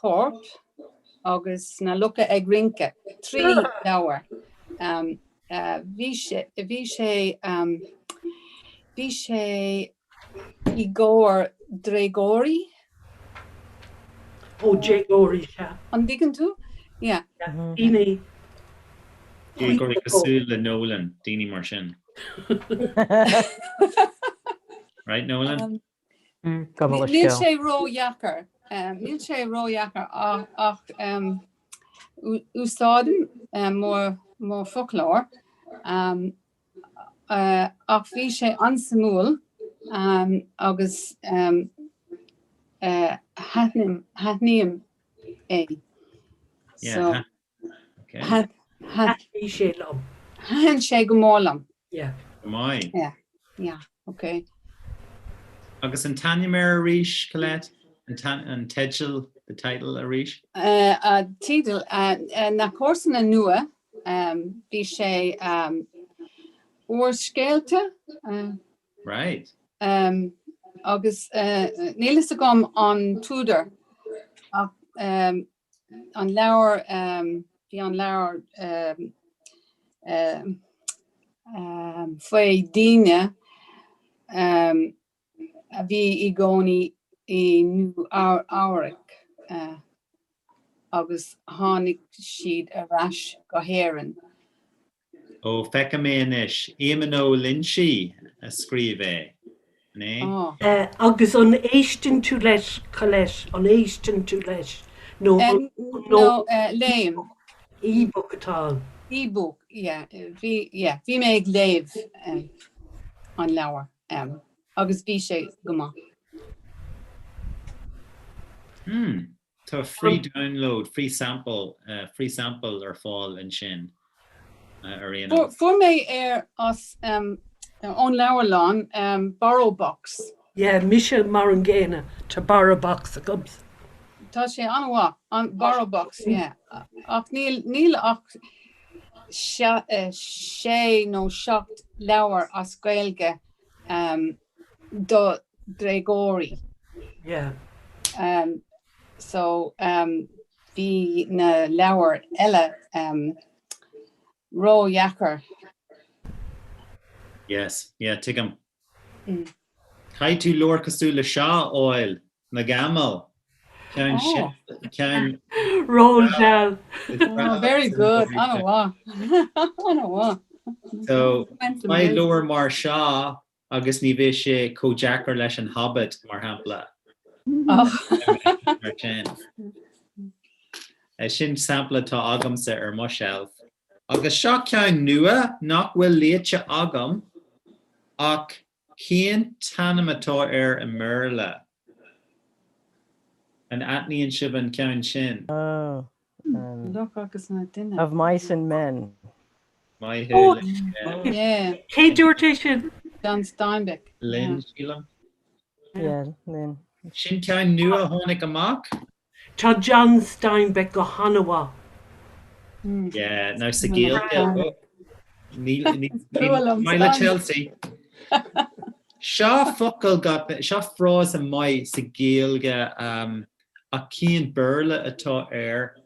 Chorp agus Na Lucha ag Rince, 3 leabhar. Bhí sé, bhí sé, bhí sé i gcomhair déagóirí. Ó, déagóirí, sea. An dtuigeann tú? Yeah. Daoine. Déagóirí cosúil le Nolan, daoine mar sin. Right, Nolan? Níl sé ródheacair. Níl sé ródheacair ach úsáidim mo foclóir. Ach bhí sé an-suimiúil agus thaitním é. So Thaitnigh sé liom. Thaitin sé go mór liom. Yeah. Go maith. Yeah, yeah, okay. Agus an t-ainm air arís, Colette? An teideal, the title arís? Teideal, Na Comharsana Nua. Bhí sé úrscéalta. Right. Agus níl fhios agam an t-údar ach an leabhar, bhí an leabhar faoi daoine a bhí i gcónaí i Nua Eabhrac agus tháinig siad ar ais go hÉirinn. Ó, feicim é anois. Éamonn Ó Loingsigh a scríobh é, an é? Agus an éisteann tú leis, Colette, an éisteann tú leis nó nó léim? E-book atá ann. E-book, yeah. Bhí, yeah, bhí mé ag léamh an leabhar. Agus bhí sé go maith. Hmm. Tá free download, free sample, free sample ar fáil ansin ar aon nós. Fuair mé é as ón leabharlann BorrowBox. Yeah, mise mar an gcéanna, tá BorrowBox agamsa. Tá sé an-mhaith, an BorrowBox, yeah. Ach níl, níl ach sé nó 7 leabhar as Gaeilge do dhéagóirí. Yeah. So bhí na leabhair eile ródheacair. Yes, yeah, tuigim. Caithfidh tú leabhar cosúil le seo a fháil, Na Gamail. Ceann ceann. Roald Dahl. Oh, very good. An-mhaith. An-mhaith. So, faigh leabhar mar seo agus ní bheidh sé chomh deacair leis an Hobbit, mar shampla. Mar sin. Sin sampla atá agamsa ar mo shelf. Agus seo ceann nua nach bhfuil léite agam ach cén t-ainm atá air i mBéarla? An aithníonn sibh an ceann sin? Oh, Luch agus na duine. Of Mice and Men. Maith thú, Lynn. Yeah. Cé dúirt é sin? John Steinbeck. Lynn, sílim. Yeah, Lynn. Sin ceann nua a tháinig amach? Tá John Steinbeck go han-mhaith. Yeah, now sa Ghaeilge, níl, níl, maith le Chelsea. Seo focal, seo frása maith sa Ghaeilge ach cén Béarla atá ar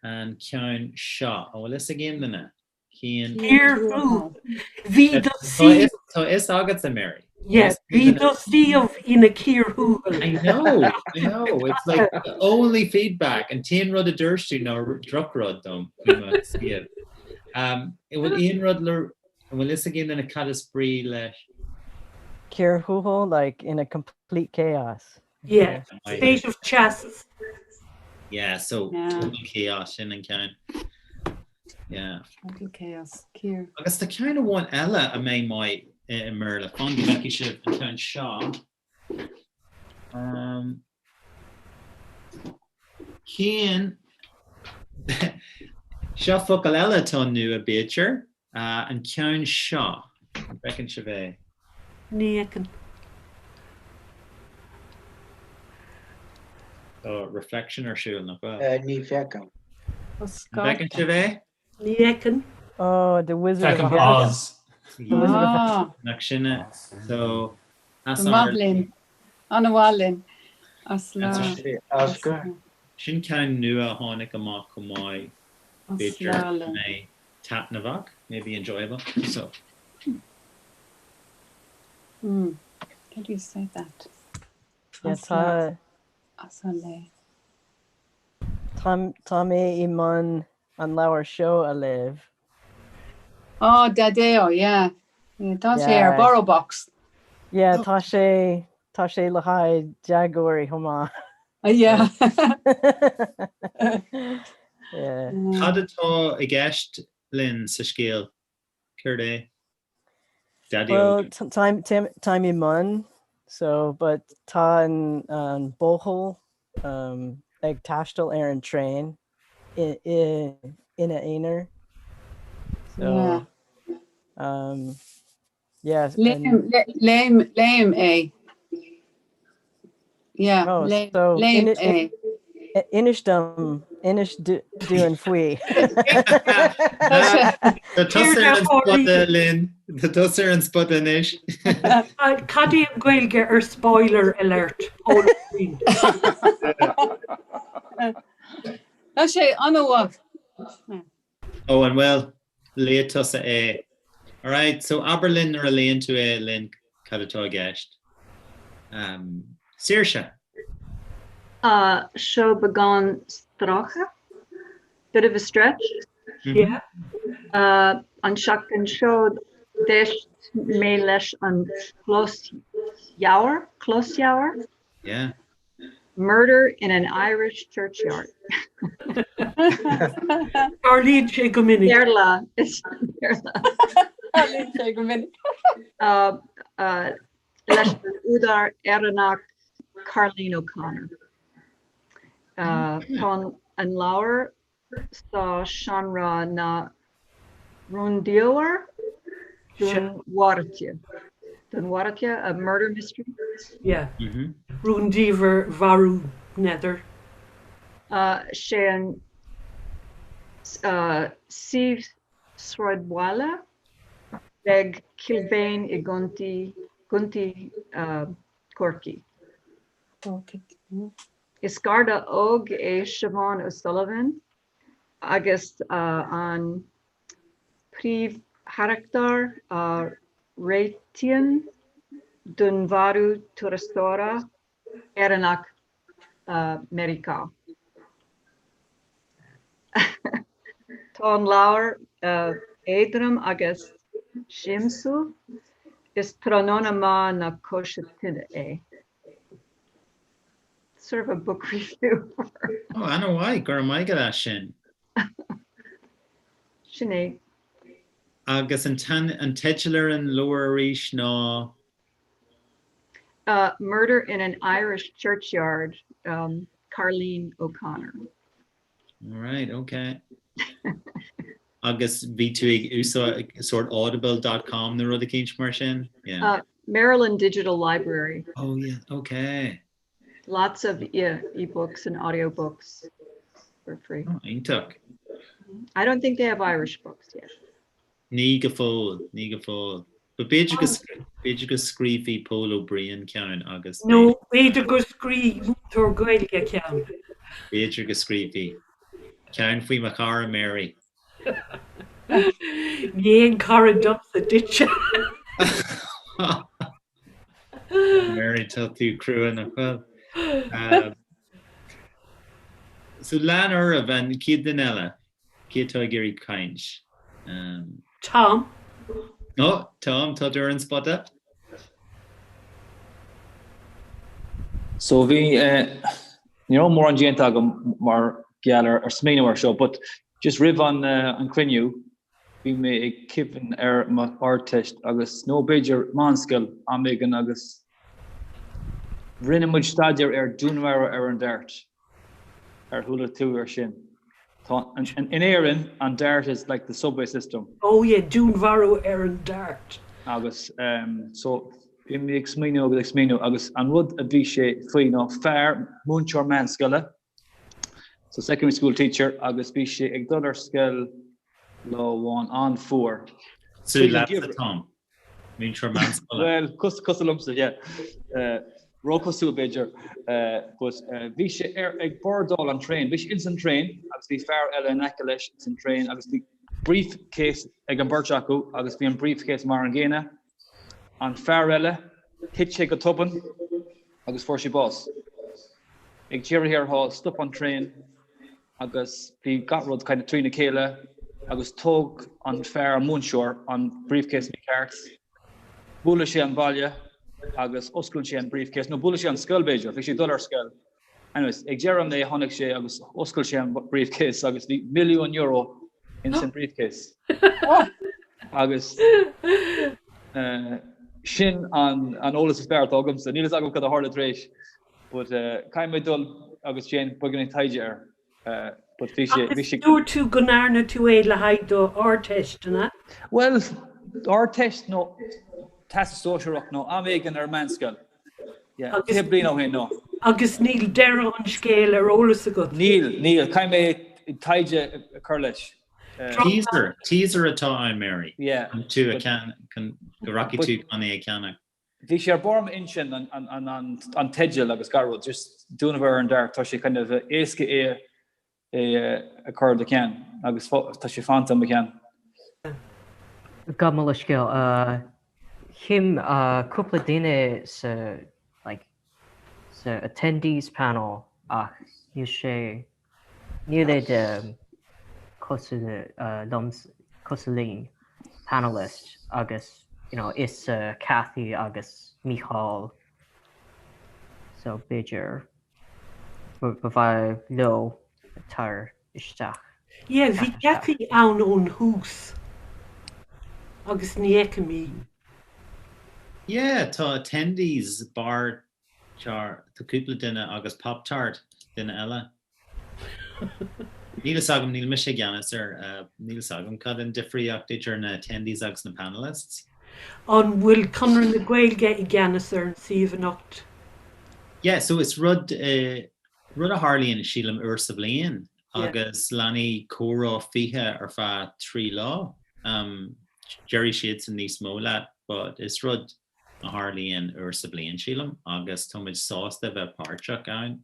an ceann seo? An bhfuil fhios ag aon duine? Cén. Cíor thuathail. Bhí do suíomh. Tá fhios agatsa, Mary. Yeah, bhí do suíomh ina cíor thuathail. I know, I know. It's like the only feedback. An t-aon rud a dúirt tú ná drochrud dom faoi mo suíomh. An bhfuil aon rud le, an bhfuil fhios ag aon duine cad is brí leis? Cíor thuathail, like in a complete chaos. Yeah, state of teasas. Yeah, so total chaos sin an ceann. Yeah. Total chaos, cíor. Agus tá ceann amháin eile a mbeidh maith i mBéarla. Fan go bhfeicfidh sibh an ceann seo. Um, cén Seo focal eile atá nua b'fhéidir. An ceann seo, an bhfeiceann sibh é? Ní fheiceann. Tá reflection ar siúl, nach bhfuil? Ní fheicim. An bhfeiceann sibh é? Ní fheiceann. Oh, The Wizard of Oz. The Wizard of Oz. Nach sin é? So, as Maith linn. An-mhaith linn. As lá. Sin ceann nua a tháinig amach chomh maith, b'fhéidir go mbeidh taitneamhach, maybe enjoyable, so. Hmm, how do you say that? Yeah, tá. As an lé. Tá tá mé i mbun an leabhar seo a léamh. Oh, Dadeo, yeah. Yeah, tá sé ar BorrowBox. Yeah, tá sé tá sé le haghaidh déagóirí chomh maith. Yeah. Yeah. Cad atá i gceist linn sa scéal? Céard é? Dadeo. Well, táim táim i mbun, so, but tá an an buachaill um, ag taisteal ar an traein i, i, ina aonar. So, Yeah. um, yeah. Léim, léim, léim é. Yeah, Oh, léim, so léim é. Inis dom, inis dúinn faoi. Tá tusa ar an spota linn, tá tusa ar an spota anois. Cad é an Ghaeilge ar spoiler alert? Pól Green. Tá sé an-mhaith. Ó, an bhfuil? Léigh tusa é. Alright, so abair linn nuair a léann tú é, Linn, cad atá i gceist. Um, Saoirse. Uh, seo beagán stracadh, bit of a stretch. Yeah. Uh, an seachtain seo d'éist mé leis an closleabhar, closleabhar. Yeah. Murder in an Irish Churchyard. Tarlaíonn sé go minic. Béarla is Béarla. Tarlaíonn sé go minic. Uh, uh, leis an údar Éireannach Caroline O'Connor. Uh, tá an leabhar sa seánra na rúndiamhair dúnmharuithe. Dúnmharuithe, a murder mystery. Yeah. Rúndiamhair mharú, n'fheadar. Sé an suíomh sráidbhaile beag Kilbane i gContae Chorcaí. Is garda óg é Siobhán O'Sullivan agus an príomhcharachtar a réitíonn dúnmharú turasóra Éireannach Meiriceá. Tá an leabhar éadrom agus siamsúil. Is tráthnóna maith na coise tine é. Sort of a book review. Oh, an-mhaith, go raibh maith agat as sin. Sin é. Agus an teideal ar an leabhar arís ná? Uh, Murder in an Irish Churchyard, um, Carleen O'Connor. All right, okay. Agus bhí tú ag úsáid sort audible.com nó rud eicínt mar sin? Yeah. Uh, Maryland Digital Library. Oh yeah, okay. Lots of e ebooks and audiobooks for free. Oh, iontach. I don't think they have Irish books yet. Ní go fóill, ní go fóill. But b'fhéidir go, b'fhéidir go scríobhfaidh Pól Ó Briain ceann agus. Nó b'fhéidir go scríobhfaidh múinteoir Gaeilge ceann. B'fhéidir go scríobhfaidh. Ceann faoi mo chara Mary. Ní aon cara domsa duitse. Mary tá tú crua nach bhfuil? So lean oraibh an chéad duine eile, cé atá ag iarraidh caint? Tom. Ó, Tom, tá tú ar an spota. So bhí, ní raibh mórán déanta agam mar gheall ar smaoineamh ar seo, but just roimh an cruinniú, Bhí mé ag cuimhin ar mo Ardteist agus, nó b'fhéidir meánscoil, am éigin agus rinne muid staidéar ar dúnmharú ar an Dart. Ar chuala tú ar sin? Tá, in Éirinn, an Dart is like the subway system. Oh yeah, dúnmharú ar an Dart. Agus so bhí mé ag smaoineamh agus ag smaoineamh agus an rud a bhí sé faoi ná fear, múinteoir meánscoile, so secondary school teacher agus bhí sé ag dul ar scoil lá amháin an-fhuar. Cosúil leatsa Tom, múinteoir meánscoile. Bhuel, cosúil liomsa, yeah. Róchosúil b'fhéidir. But bhí sé ar ag bordáil an traein, bhí sé ins an traein agus bhí fear eile in aice leis ins an traein agus bhí briefcase ag an beirt acu agus bhí an briefcase mar an gcéanna. An fear eile, thit sé go tobann agus fuair sé bás. Ag deireadh thiar thall, stop an traein agus bhí gach rud kind of trína chéile agus thóg an fear, an múinteoir, an briefcase mícheart. Buaileann sé an baile agus osclaíonn sé an briefcase, nó buaileann sé an scoil b'fhéidir, bhí sé ag dul ar scoil. Anyways, ag deireadh an lae tháinig sé agus oscail sé an briefcase agus bhí milliún euro ins an briefcase. Agus sin an eolas is fearr atá agamsa. Níl fhios agam cad a tharla tar éis, but caithfidh mé dul agus déan beagáinín taighde air. But bhí sé, bhí sé. Dúirt tú go ndearna tú é le haghaidh do Ardteist, an ea? Bhuel, Ardteist nó Teastas Sóisearach nó am éigin ar meánscoil. Yeah, 20 bliain ó shin, no. Agus níl deireadh an scéil ar eolas agat? Níl, níl. Caithfidh mé taighde a chur leis. Teaser, teaser atá ann, Mary. Yeah. Chun tú a chean, chun go rachaidh tú chun é a cheannach. Bhí sé ar barr m'intinn an teideal agus gach rud, just Dúnmharú ar an Dart, tá sé kind of éasca é é a chur i do cheann agus tá sé fanta i mo cheann. Gabh mo leithscéal. Chím cúpla duine sa like sa attendees panel ach níl sé níl iad cosúil liom cosúil linn panelist agus you know is Cathy agus Mícheál so b'fhéidir ba mhaith leo tar isteach. Yeah, bhí Cathy ann ón thús agus ní fheicim í. Yeah, tá attendees bar chart, tá cúpla duine agus pop tart duine eile. Níl fhios agam, níl mise i gceannas air, níl fhios agam cad an difríocht idir na attendees agus na panelists. An bhfuil Conradh na Gaeilge i gceannas ar an suíomh anocht? Yeah, so is rud. Rud a tharlaíonn, sílim, uair sa bhliain agus leanfaidh comhrá 20 ar feadh 3 lá. Déarfaidh siadsan níos mó leat but is rud a tharlaíonn uair sa bhliain, sílim, agus tá muid sásta a bheith páirteach ann.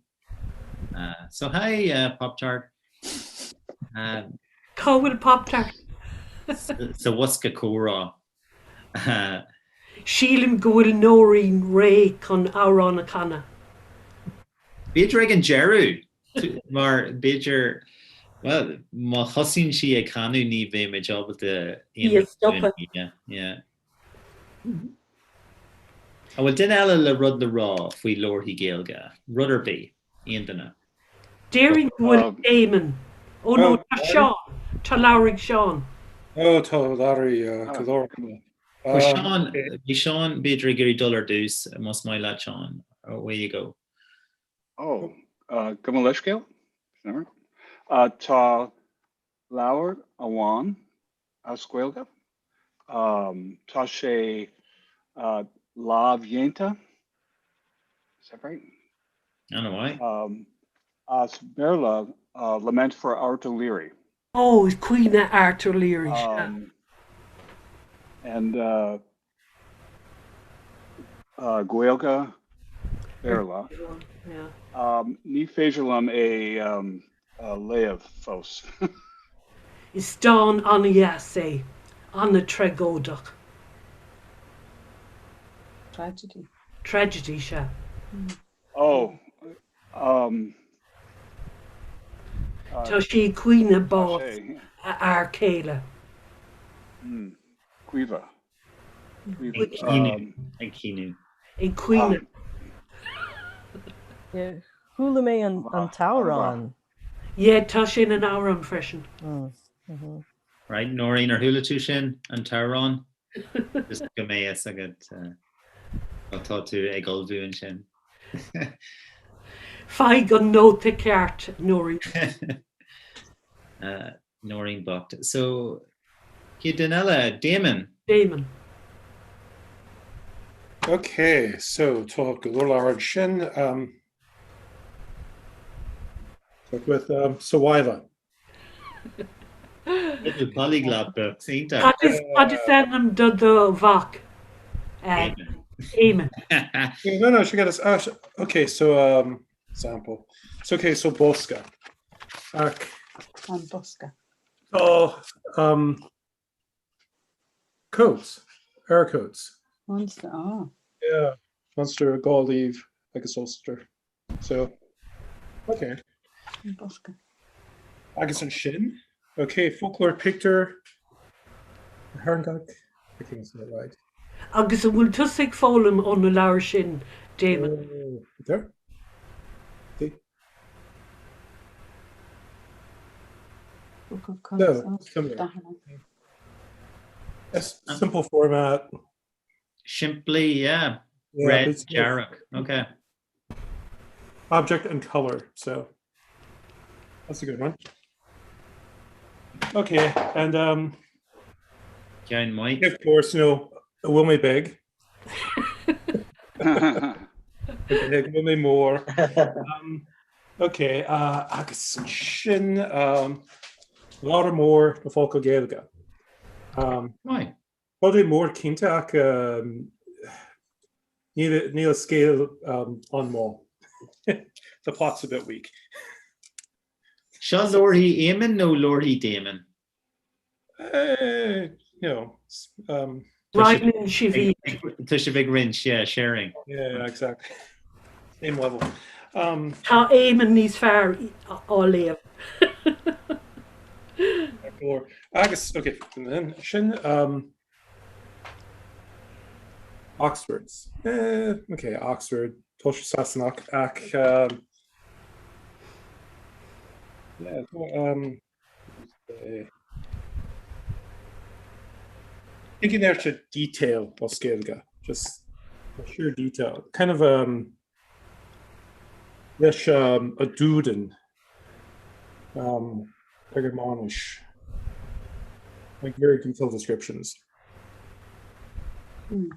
So hi, Pop Tart. Cá bhfuil Pop Tart? Sa bhosca comhrá. Sílim go bhfuil Nóirín réidh chun amhrán a chanadh. B'fhéidir ag an deireadh, mar b'fhéidir, bhuel, má thosaíonn sí ag canadh ní bheidh muid ábalta Í a stopadh. Yeah. An bhfuil duine eile le rud le rá faoi leabharthaí Gaeilge? Rud ar bith? Aon duine? Déarfainn go bhfuil Éamonn. Ó no, tá Seán. Tá leabhar ag Seán. Ó, tá leabhraí go leor acu. Bhuel Seán, bhí Seán b'fhéidir ag iarraidh dul ar dtús, más maith leat Seán. Away you go. Ó, gabh mo leithscéal? Tá leabhar amháin as Gaeilge. Tá sé lámhdhéanta, is that right? An-mhaith. As Béarla, Lament for Art O'Leary. Ó, Caoineadh Art O'Leary, sea. And Gaeilge, Béarla. Ní féidir liom é a léamh fós. Is dán an-dheas é, an-tragóideach. Tragedy. Tragedy, sea. Ó, um. Tá sí ag caoineadh bás a fhear céile. Caoimhe. Ag caoineadh. Ag caoineadh. Ag caoineadh. Chuala mé an t-amhrán. Yeah, tá sé ina amhrán freisin. Right, Nóirín, ar chuala tú sin, an t-amhrán? Just go mbeidh fhios agat má tá tú ag ullmhú ansin. Faigh an nóta ceart, Nóirín. Nóirín bocht. So, chéad duine eile, Damon. Damon. Ok, so tá go leor leabhar ansin. Um, start with um, Sa bhaile. Little polyglot books, iontach. Cad is cad is ainm do do mhac? Eh, Eamon. No, no, she got us. Uh, okay, so um, Sample. So, okay, so bosca. Ach. An bosca. Tá um, coats, Eircodes. Munster, ah. Yeah, Munster, Gaillimh agus Ulster. So, okay. An bosca. Agus ansin, okay, foclóir pictiúr, theangach, I think it's not right. Agus an bhfuil tusa ag foghlaim ó na leabhair sin, Damon? There. See? Book of So, Colours. Oh, similar. dathanna. It's simple format. Simplí, yeah. Yeah, Red, it's- dearg. Okay. Object and color, so that's a good one. Okay, and um, Ceann maith. of course, you know, bhfuil mé beag. Okay, bhfuil mé mór. Um, okay, uh, agus sin um, leabhar mór na focail Gaeilge. Um, Maith. Tá sé mór cinnte ach um, níl níl scéal um, an-mhaith. The plot's a bit weak. Seo leabharthaí Éamonn nó leabharthaí Damon? Uh, no. Um, Roinneann sibh iad. Tá sibh ag roinnt, yeah, sharing. Yeah, exactly. Same level. Um, Tá Éamonn níos fearr á léamh. Agus, okay, then sin um, Oxfords. Eh, okay, Oxford, tá sé Sasanach ach um, yeah, um, eh, thinking there to detail as Gaeilge, just sheer detail. Kind of um, leis um, a Duden um, Gearmáinis. Like very detailed descriptions. Hmm.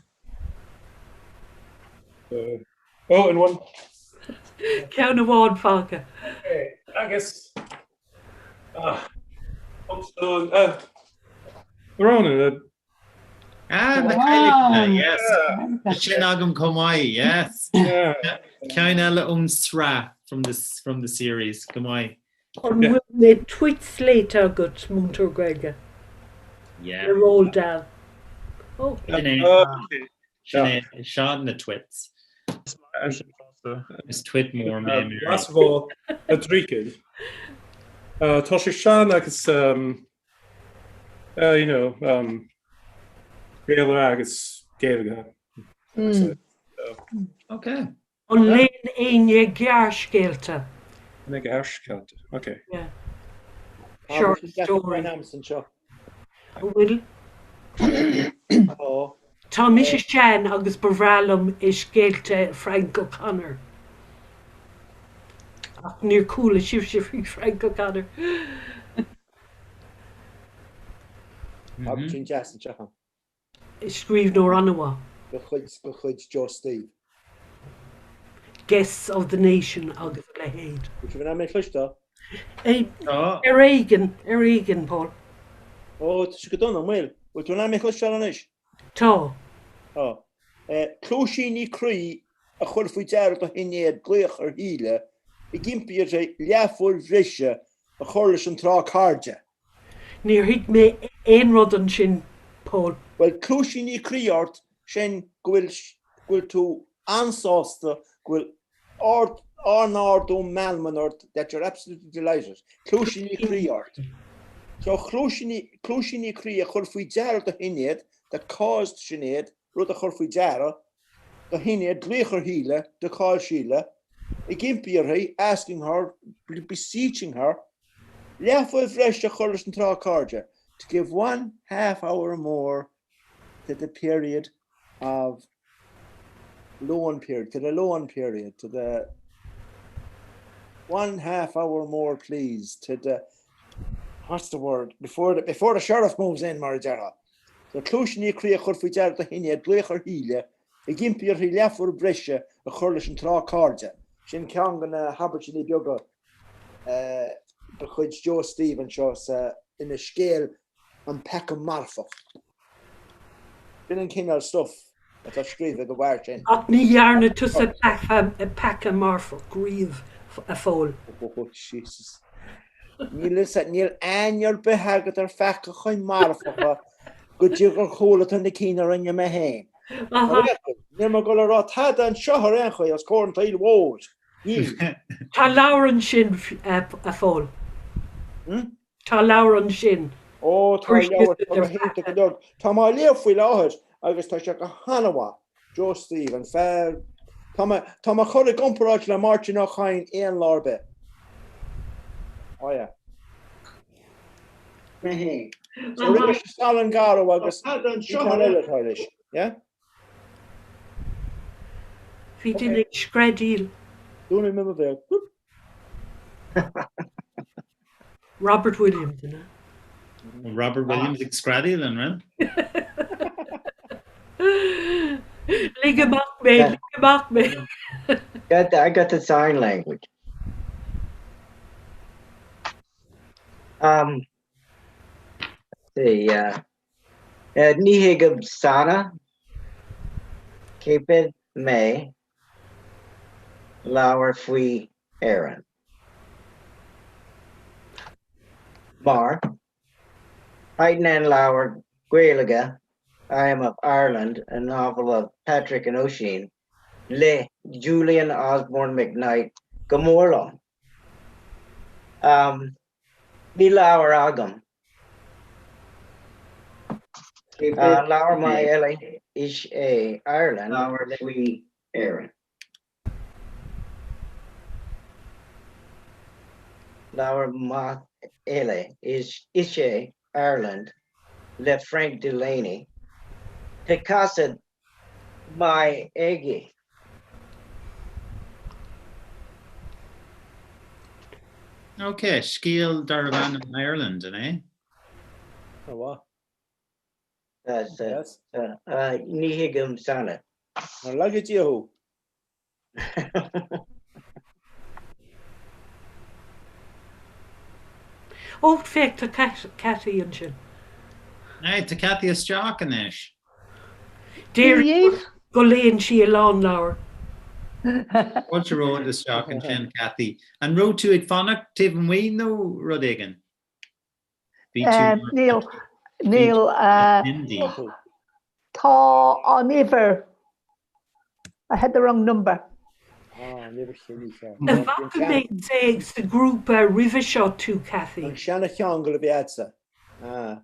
Uh, oh, and one. Ceann amháin fágtha. Agus ah, uh, Ronan, Ah, na cailleacha, yes. Tá sin agam chomh maith, yes. Ceann eile ón sraith from the, from the series, go maith. An bhfuil na twits léite agat, múinteoir Gaeilge? Yeah. Le Roald Dahl. Oh. Sin é. Sin é. Seo na twits. Is twit mór mé, Mary. Last of all, na Droichid. Tá sé sean agus um, uh, you know, um, Béarla agus Gaeilge. Mm. Okay. An léann éinne gearrscéalta? Na gearrscéalta, ok. Yeah. Short story. anseo. An bhfuil? Tá mise sean agus ba bhreá liom i scéalta Frank O'Connor. Ach níor chuala sibhse faoi Frank O'Connor. Tá sin deas anseo. Scríbhneoir an-mhaith. De chuid de chuid Joe Steve. Guests of the Nation agus a leithéid. Bhfuil sibh in ann mé a chloisteáil? Ar éigean, ar éigean, Paul. Ó, tá sé go dona, an bhfuil? Bhfuil tú in ann mé a chloisteáil anois? Tá. Tá. Cluaisíní croí a chuir faoi deara do Shinéad glaoch ar Shíle ag impí uirthi leathuair bhreise a chur leis an tráth cairde. Níor thuig mé aon rud ansin, Paul. Bhuel, cluaisíní croí ort, sin go bhfuil, go bhfuil tú an-sásta, go bhfuil ard, an-ardú meanman ort, that you're absolutely delighted. Cluaisíní croí ort. So, cluaisíní, cluaisíní croí a chur faoi deara do Shinéad, that caused Sinéad, rud a chur faoi deara, do Shinéad glaoch ar Shíle, to call Síle, ag impí uirthi, asking her, beseeching her, leathuair bhreise a chur leis an tráth cairde, to give one half hour more to the period of lón period, to the lón period, to the one half hour more please, to the what's the word, before the, before the sheriff moves in mar a déarfá. So cluaisíní croí a chur faoi deara do Shinéad glaoch ar Shíle ag impí uirthi leathuair breise a chur leis an tráth cairde. Sin ceann de na habairtíní beaga de chuid Joe Steve anseo sa ina scéal An Peaca Marfach. Sin an cineál stuif atá scríofa ag an bhfear sin. Ach ní dhearna tusa peaca marfach riamh, a Phóil. Oh Jesus. Níl fhios a'd, níl aithne ar bith agat ar pheacachaí marfacha go dtí gur chuala tú na cinn a rinne mé féin. Níl mé ag dul a rá tada anseo ar aon chaoi os comhair an tsaoil mhóir. Níl. Tá leabhar ansin, a Phóil. Tá leabhar ansin. Ó, tá leabhar, tá go hiontach go leor. Tá mé á léamh faoi láthair agus tá sé go han-mhaith. Joe Steve, an fear, tá mé, tá mé á chur i gcomparáid le Máirtín Ó Cadhain aon lá ar bith. Ó yeah. Mé féin. So rinne sé Salann Garbh agus bhí ceann eile atá leis. Yeah? Bhí duine ag screadaíl. Dúnfaidh mé mo bhéal. Boop. Robert Williams, an ea? Robert Williams ag screadaíl, an raibh? Lig amach mé, lig amach mé. Got I got the sign language. Um, see, uh, uh, ní thuigim Sana, Ceapann mé leabhar faoi Éirinn. Mar, thaitin an leabhar Gaeilge I Am of Ireland, a novel of Patrick and Oisín le Julian Osborne McKnight go mór liom. Um, níl leabhar agam. Uh, leabhar maith eile is ea Ireland leabhar faoi Éirinn. Leabhar maith eile is ea Ireland le Frank Delaney. Tá casadh maith aige. Ok, scéal darbh ainm Ireland, an é? Ó mhaith. Ní thuigim Sana. Nár laga Dia thú. Ó, féach, tá Cathy ansin. Hey, tá Cathy isteach anois. Deir go léann sí a lán leabhar. Fáilte romhat isteach ansin, Cathy. An raibh tú ag fanacht taobh amuigh nó rud éigin? Bhí tú Níl, níl, tá an uimhir, I had the wrong number. Ah, an uimhir chinní An bhfaca mé sa ghrúpa roimhe seo tú, Cathy? An seana-cheangal a bhí a'dsa. Ah.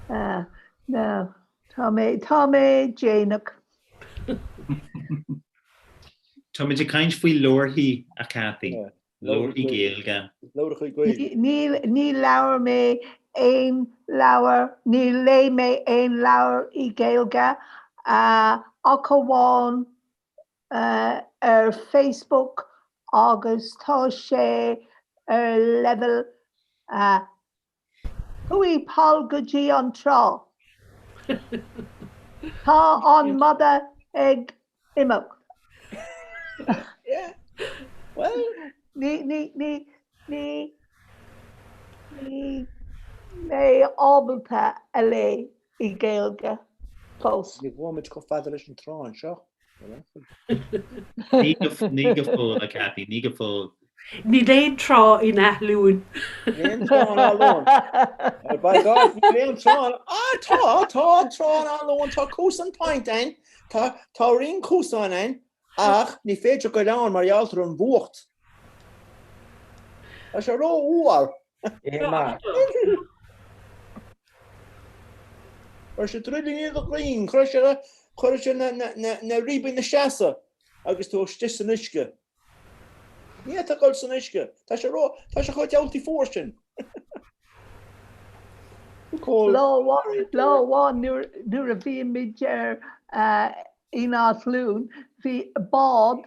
Ah, no, tá mé, tá mé déanach. Táimid ag caint faoi leabharthaí, a Cathy. Leabharthaí Gaeilge. Leabharthaí Gaeilge. Níl, ní labhair mé aon leabhar, ní léigh mé aon leabhar i Gaeilge ach amháin ar Facebook agus tá sé ar leibhéal Chuaigh Paul go dtí an trá. Tá an madadh ag imeacht. Yeah. Well. Ní, ní, ní, ní, ní mé ábalta a léigh i Gaeilge fós. Ní bhfuaimid chomh fada leis an trá anseo. Ní go fóill, a Cathy, ní go fóill. Níl aon trá in Áth Luain. Níl aon trá in Áth Luain. By God, níl aon trá in... Ah, tá, tá trá in Áth Luain, tá Cuasán Point ann, tá, tá roinnt cuasán ann, ach ní féidir goil ann mar gheall ar an bhfuacht. Tá sé ró-fhuar. Chuir sé druilíní do ghrian, chuir sé chuir sé na na ribaí ina seasamh agus tú istigh san uisce. Ní fhéadfá dul san uisce, tá sé ró tá sé chomh diabhaltaí fuar sin. Lá amháin nuair a bhí muid ar in Áth Luain, bhí bád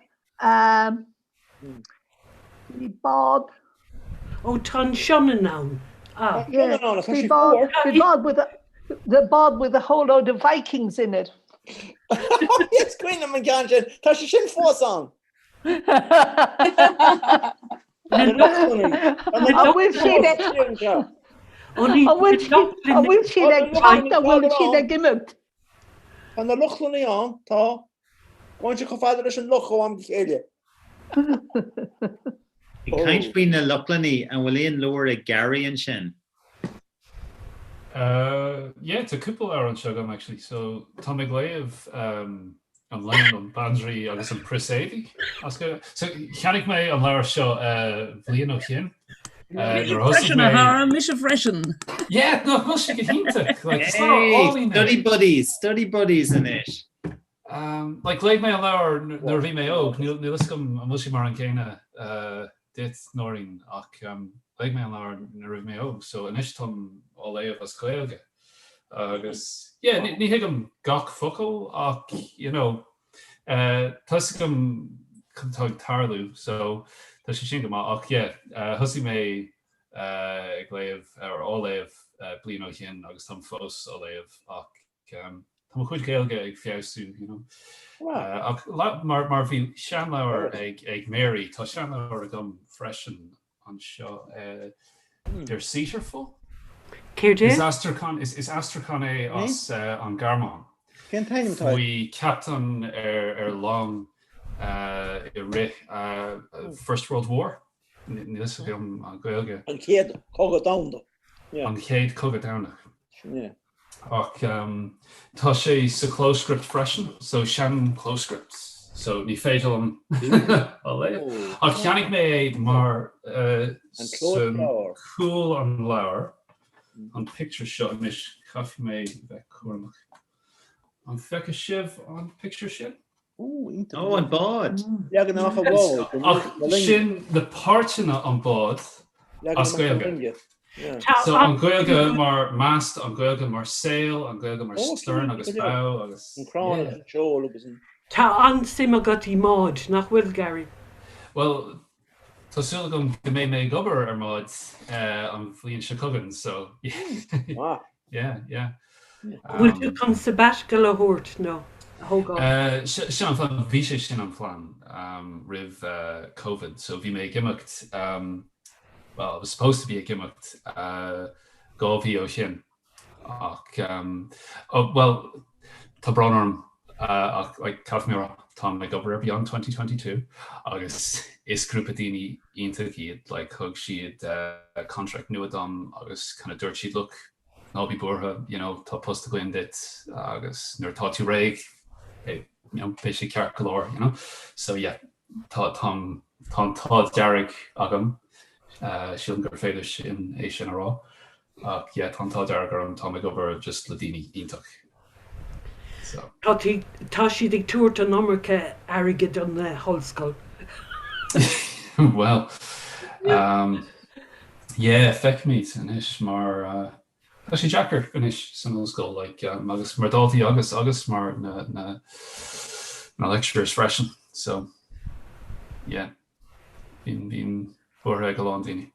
Bhí bád. Ó tá an Sionainn ann. Ah. Yeah, bhí bád, bhí bád with a, the bád with a whole load of Vikings in it. Is cuimhin liom an ceann sin, tá sé sin fós ann. An bhfuil siad ag An bhfuil siad ag teacht an bhfuil siad ag imeacht? Tá na Lochlannaigh ann, tá. Gabhann siad chomh fada leis an loch ó am go chéile. Ag caint faoi na Lochlannaigh, an bhfuil aon leabhar ag Gary ansin? Yeah, tá cúpla leabhar anseo agam actually. So tá mé ag léamh An Leanbh, an Bhandraoi agus an Prios Éadaigh. So cheannaigh mé an leabhar seo bliain ó shin. Mise freisin, a chara, mise freisin. Yeah, nach bhfuil sé go hiontach? Like, is leabhar álainn é. Study buddies, study buddies anois. Like, léigh mé an leabhar nuair a bhí mé óg, níl fhios agam an bhfuil sé mar an gcéanna duit, Nóirín, ach léigh mé an leabhar nuair a bhí mé óg, so anois táim á léamh as Gaeilge. Agus, yeah, ní thuigim gach focal ach, you know, tá fhios agam cad atá ag tarlú, so tá sé sin go maith. Ach, yeah, thosaigh mé ag léamh, ar á léamh bliain ó shin agus táim fós á léamh ach tá mo chuid Gaeilge ag feabhsú, you know. Ach mar mar bhí seanleabhar ag ag Mary, tá seanleabhar agam freisin anseo, Der Seeterfull. Céard é? Is aistriúchán is aistriúchán é as an Ghearmáin. Cén t-ainm atá air? Faoi captaen ar ar long i rith First World War. Níl fhios agam an Ghaeilge. An Chéad Chogadh Domhanda. An Chéad Chogadh Domhanda. Ach tá sé sa clóscript freisin, so sean-chlóscript, so ní féidir liom a léamh. Ach cheannaigh mé é mar san cúl an leabhair, an pictiúr seo anois, caithfidh mé bheith cúramach. An bhfeiceann sibh an pictiúr sin? Ó, an bád! Leagan amach an bháid. Ach sin na páirteanna an bád as Gaeilge. So an Ghaeilge mar mast, an Ghaeilge mar sail, an Ghaeilge mar stern agus bow agus. An crann agus an seol agus an. Tá an-suim agat i mbáid, nach bhfuil, Gary? Bhuel, tá súil agam go mbeidh mé ag obair ar mbád an bhliain seo chugainn, so yeah, yeah. An bhfuil tú chun sabbatical a thabhairt nó a thógáil? Sin an phlean, bhí sé sin an phlean roimh Covid, so bhí mé ag imeacht. well, I was supposed to be ag imeacht 2 mhí ó shin ach oh, well, tá brón orm ach like, caithfidh mé a rá, táim ag obair ar Beyond 2022 agus is grúpa daoine iontach iad, like, thug siad contract nua dom agus kind of dúirt siad, look, ná bí buartha, you know, tá post againn duit agus nuair atá tú réidh, you know, beidh sé ceart go leor, you know. So yeah, tá tá tá an t-ádh dearg agam, sílim gur féidir sin é sin a rá. Ach yeah, tá an t-ádh dearg orm, táim ag obair just le daoine iontach. So. Tá tá siad ag tabhairt an iomarca airgid don ollscoil. Well, um, yeah, feicfimid anois mar uh, tá sé deacair anois san ollscoil like, um, agus mar daltaí agus agus mar na, na, na lecturers freisin. So, yeah, bíonn bíonn buartha ag a lán daoine.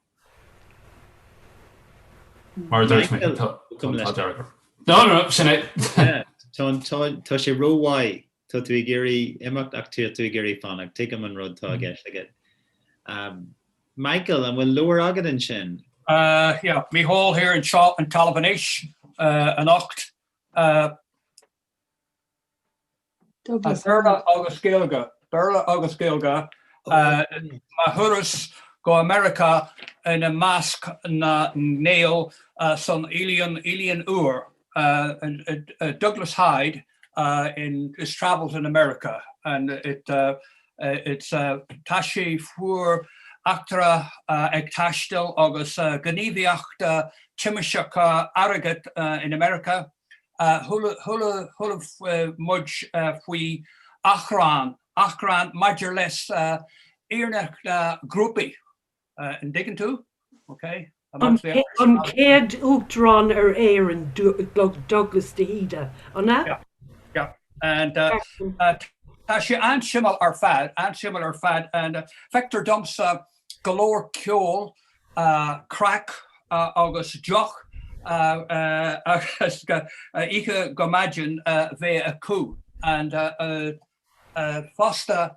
Mar a dúirt mé, tá an t-ádh dearg orm. No, no, no, sin é. Tá sé rómhaith. Tá tú ag iarraidh imeacht ach tá tú ag iarraidh fanacht. Tuigim an rud atá i gceist agat. Michael, an bhfuil leabhar agat ansin? Yeah, Mícheál here anseo an talamh anois, anocht. Béarla agus Gaeilge, Béarla agus Gaeilge, mo thuras go America ina measc na nGael san Oileán Oileán Úr, Douglas Hyde in his travels in America and it it's tá sé fuar eachtra ag taisteal agus gníomhaíocht timaiseacha airgead in America. Chuala muid faoi achrann, achrann maidir leis fhírinne na grúpaí. An dtuigeann tú? Ok. An chéad Uachtarán ar Éirinn, Douglas de hÍde, an ea? Yeah, yeah. And tá sé an-suimiúil ar fad, an-suimiúil ar fad and feictear domsa go leor ceol, craic agus deoch agus oíche go maidin bheith acu and fosta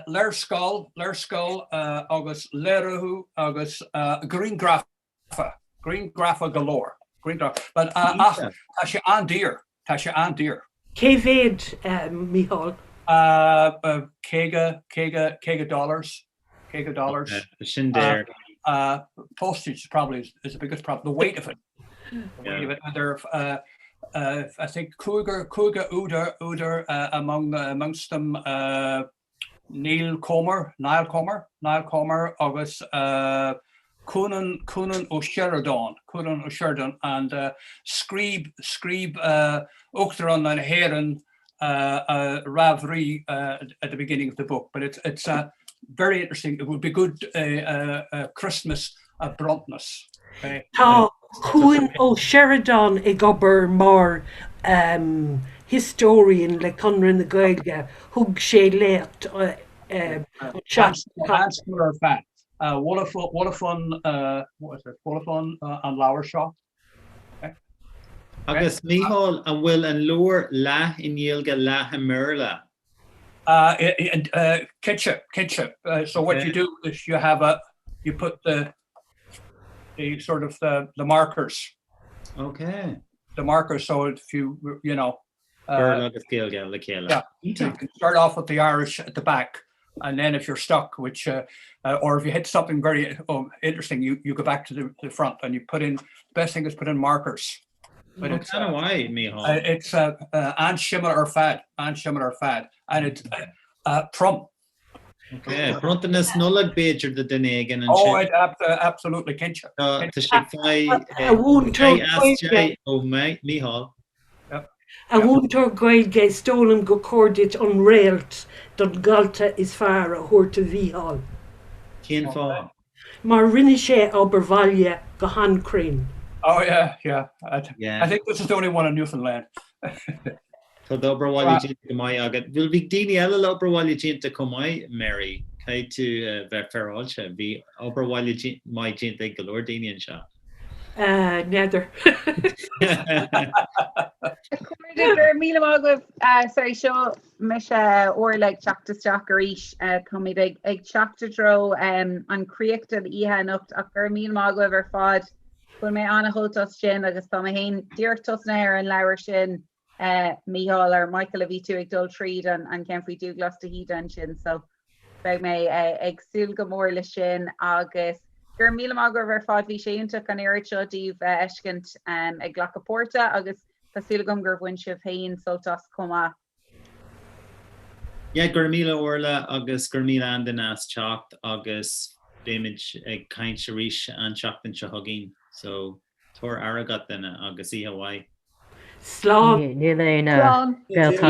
léarscáil, léarscáil agus léiriú agus grianghraif. Grianghrafa go leor. Grianghraf. But ach tá sé an-daor. Tá sé an-daor. Cé mhéad, Mícheál? 50, 50, 50 dollars. 50 dollars. Sin daor. Postage is probably is the biggest problem. The weight of it. The weight of it. And there, uh, uh, I think cúigear, cúigear údar, údar uh, among, amongst them, uh, Neil Comer, Niall Comer, Niall Comer agus Cúnán, Cúnán Ó Seireadáin, Cúnán Ó Seireadáin and scríobh, scríobh Uachtarán na hÉireann réamhrá at the beginning of the book. But it's, it's very interesting, it would be good Christmas bronntanas. Tá Cuan Ó Seireadáin ag obair mar historian le Conradh na Gaeilge. Thug sé léacht an tseachtain ar fad. Mholfainn an leabhar seo. Agus Mícheál, an bhfuil an leabhar leath i nGaeilge, leath i mBéarla? Cinnte, cinnte. So what you do is you have a, you put the, the sort of the, the markers. Okay. The markers so if you, you know. Béarla agus Gaeilge le chéile. Yeah, you can start off with the Irish at the back and then if you're stuck, which, uh, uh, or if you hit something very oh, interesting, you, you go back to the, the front and you put in, the best thing is put in markers. But it's kind of why, Mícheál. Uh, it's uh, uh, an-suimiúil ar fad, an-suimiúil ar fad, and it's uh, uh, trom. Okay, bronntanas Nollag b'fhéidir do duine éigin ansin. Oh, uh, absolutely cinnte. Tá sé fai ó Mícheál. A mhúinteoir Gaeilge, is dóigh liom gur chóir duit an réalt don dhalta is fearr a thabhairt do Mhícheál. Cén fáth? Mar rinne sé a obair bhaile go han-chruinn. Oh yeah, yeah. I think this is the only one in Newfoundland. Tá d'obair bhaile déanta go maith agat. Bhuel bhí daoine eile le obair bhaile déanta chomh maith, Mary. Caithfidh tú bheith féaráilte. Bhí obair bhaile maith déanta ag go leor daoine anseo. N'fheadar. A chairde, go raibh míle maith agaibh. Sorry, seo mise Orla ag teacht isteach arís. Táimid ag teacht i dtreo an críoch den oíche anocht ach go raibh míle maith agaibh ar fad. Bhain mé an-shult as sin agus tá mé féin díreach tosnaithe ar an leabhar sin, Mícheál or Michael a bhí tú ag dul tríd an ceann faoi Dúglas de hÍde ansin so beidh mé ag súil go mór le sin agus go raibh míle maith agaibh ar fad bhí sé iontach an oiread seo díbh a fheiscint ag glacadh páirte agus tá súil agam gur bhain sibh féin sult as chomh maith. Yeah, go raibh míle Orla agus go raibh míle Andaine as teacht agus beimid ag caint arís an tseachtain seo chugainn so tabhair aire gach duine agus oíche mhaith. Slán. Níl aon Gaeltacht.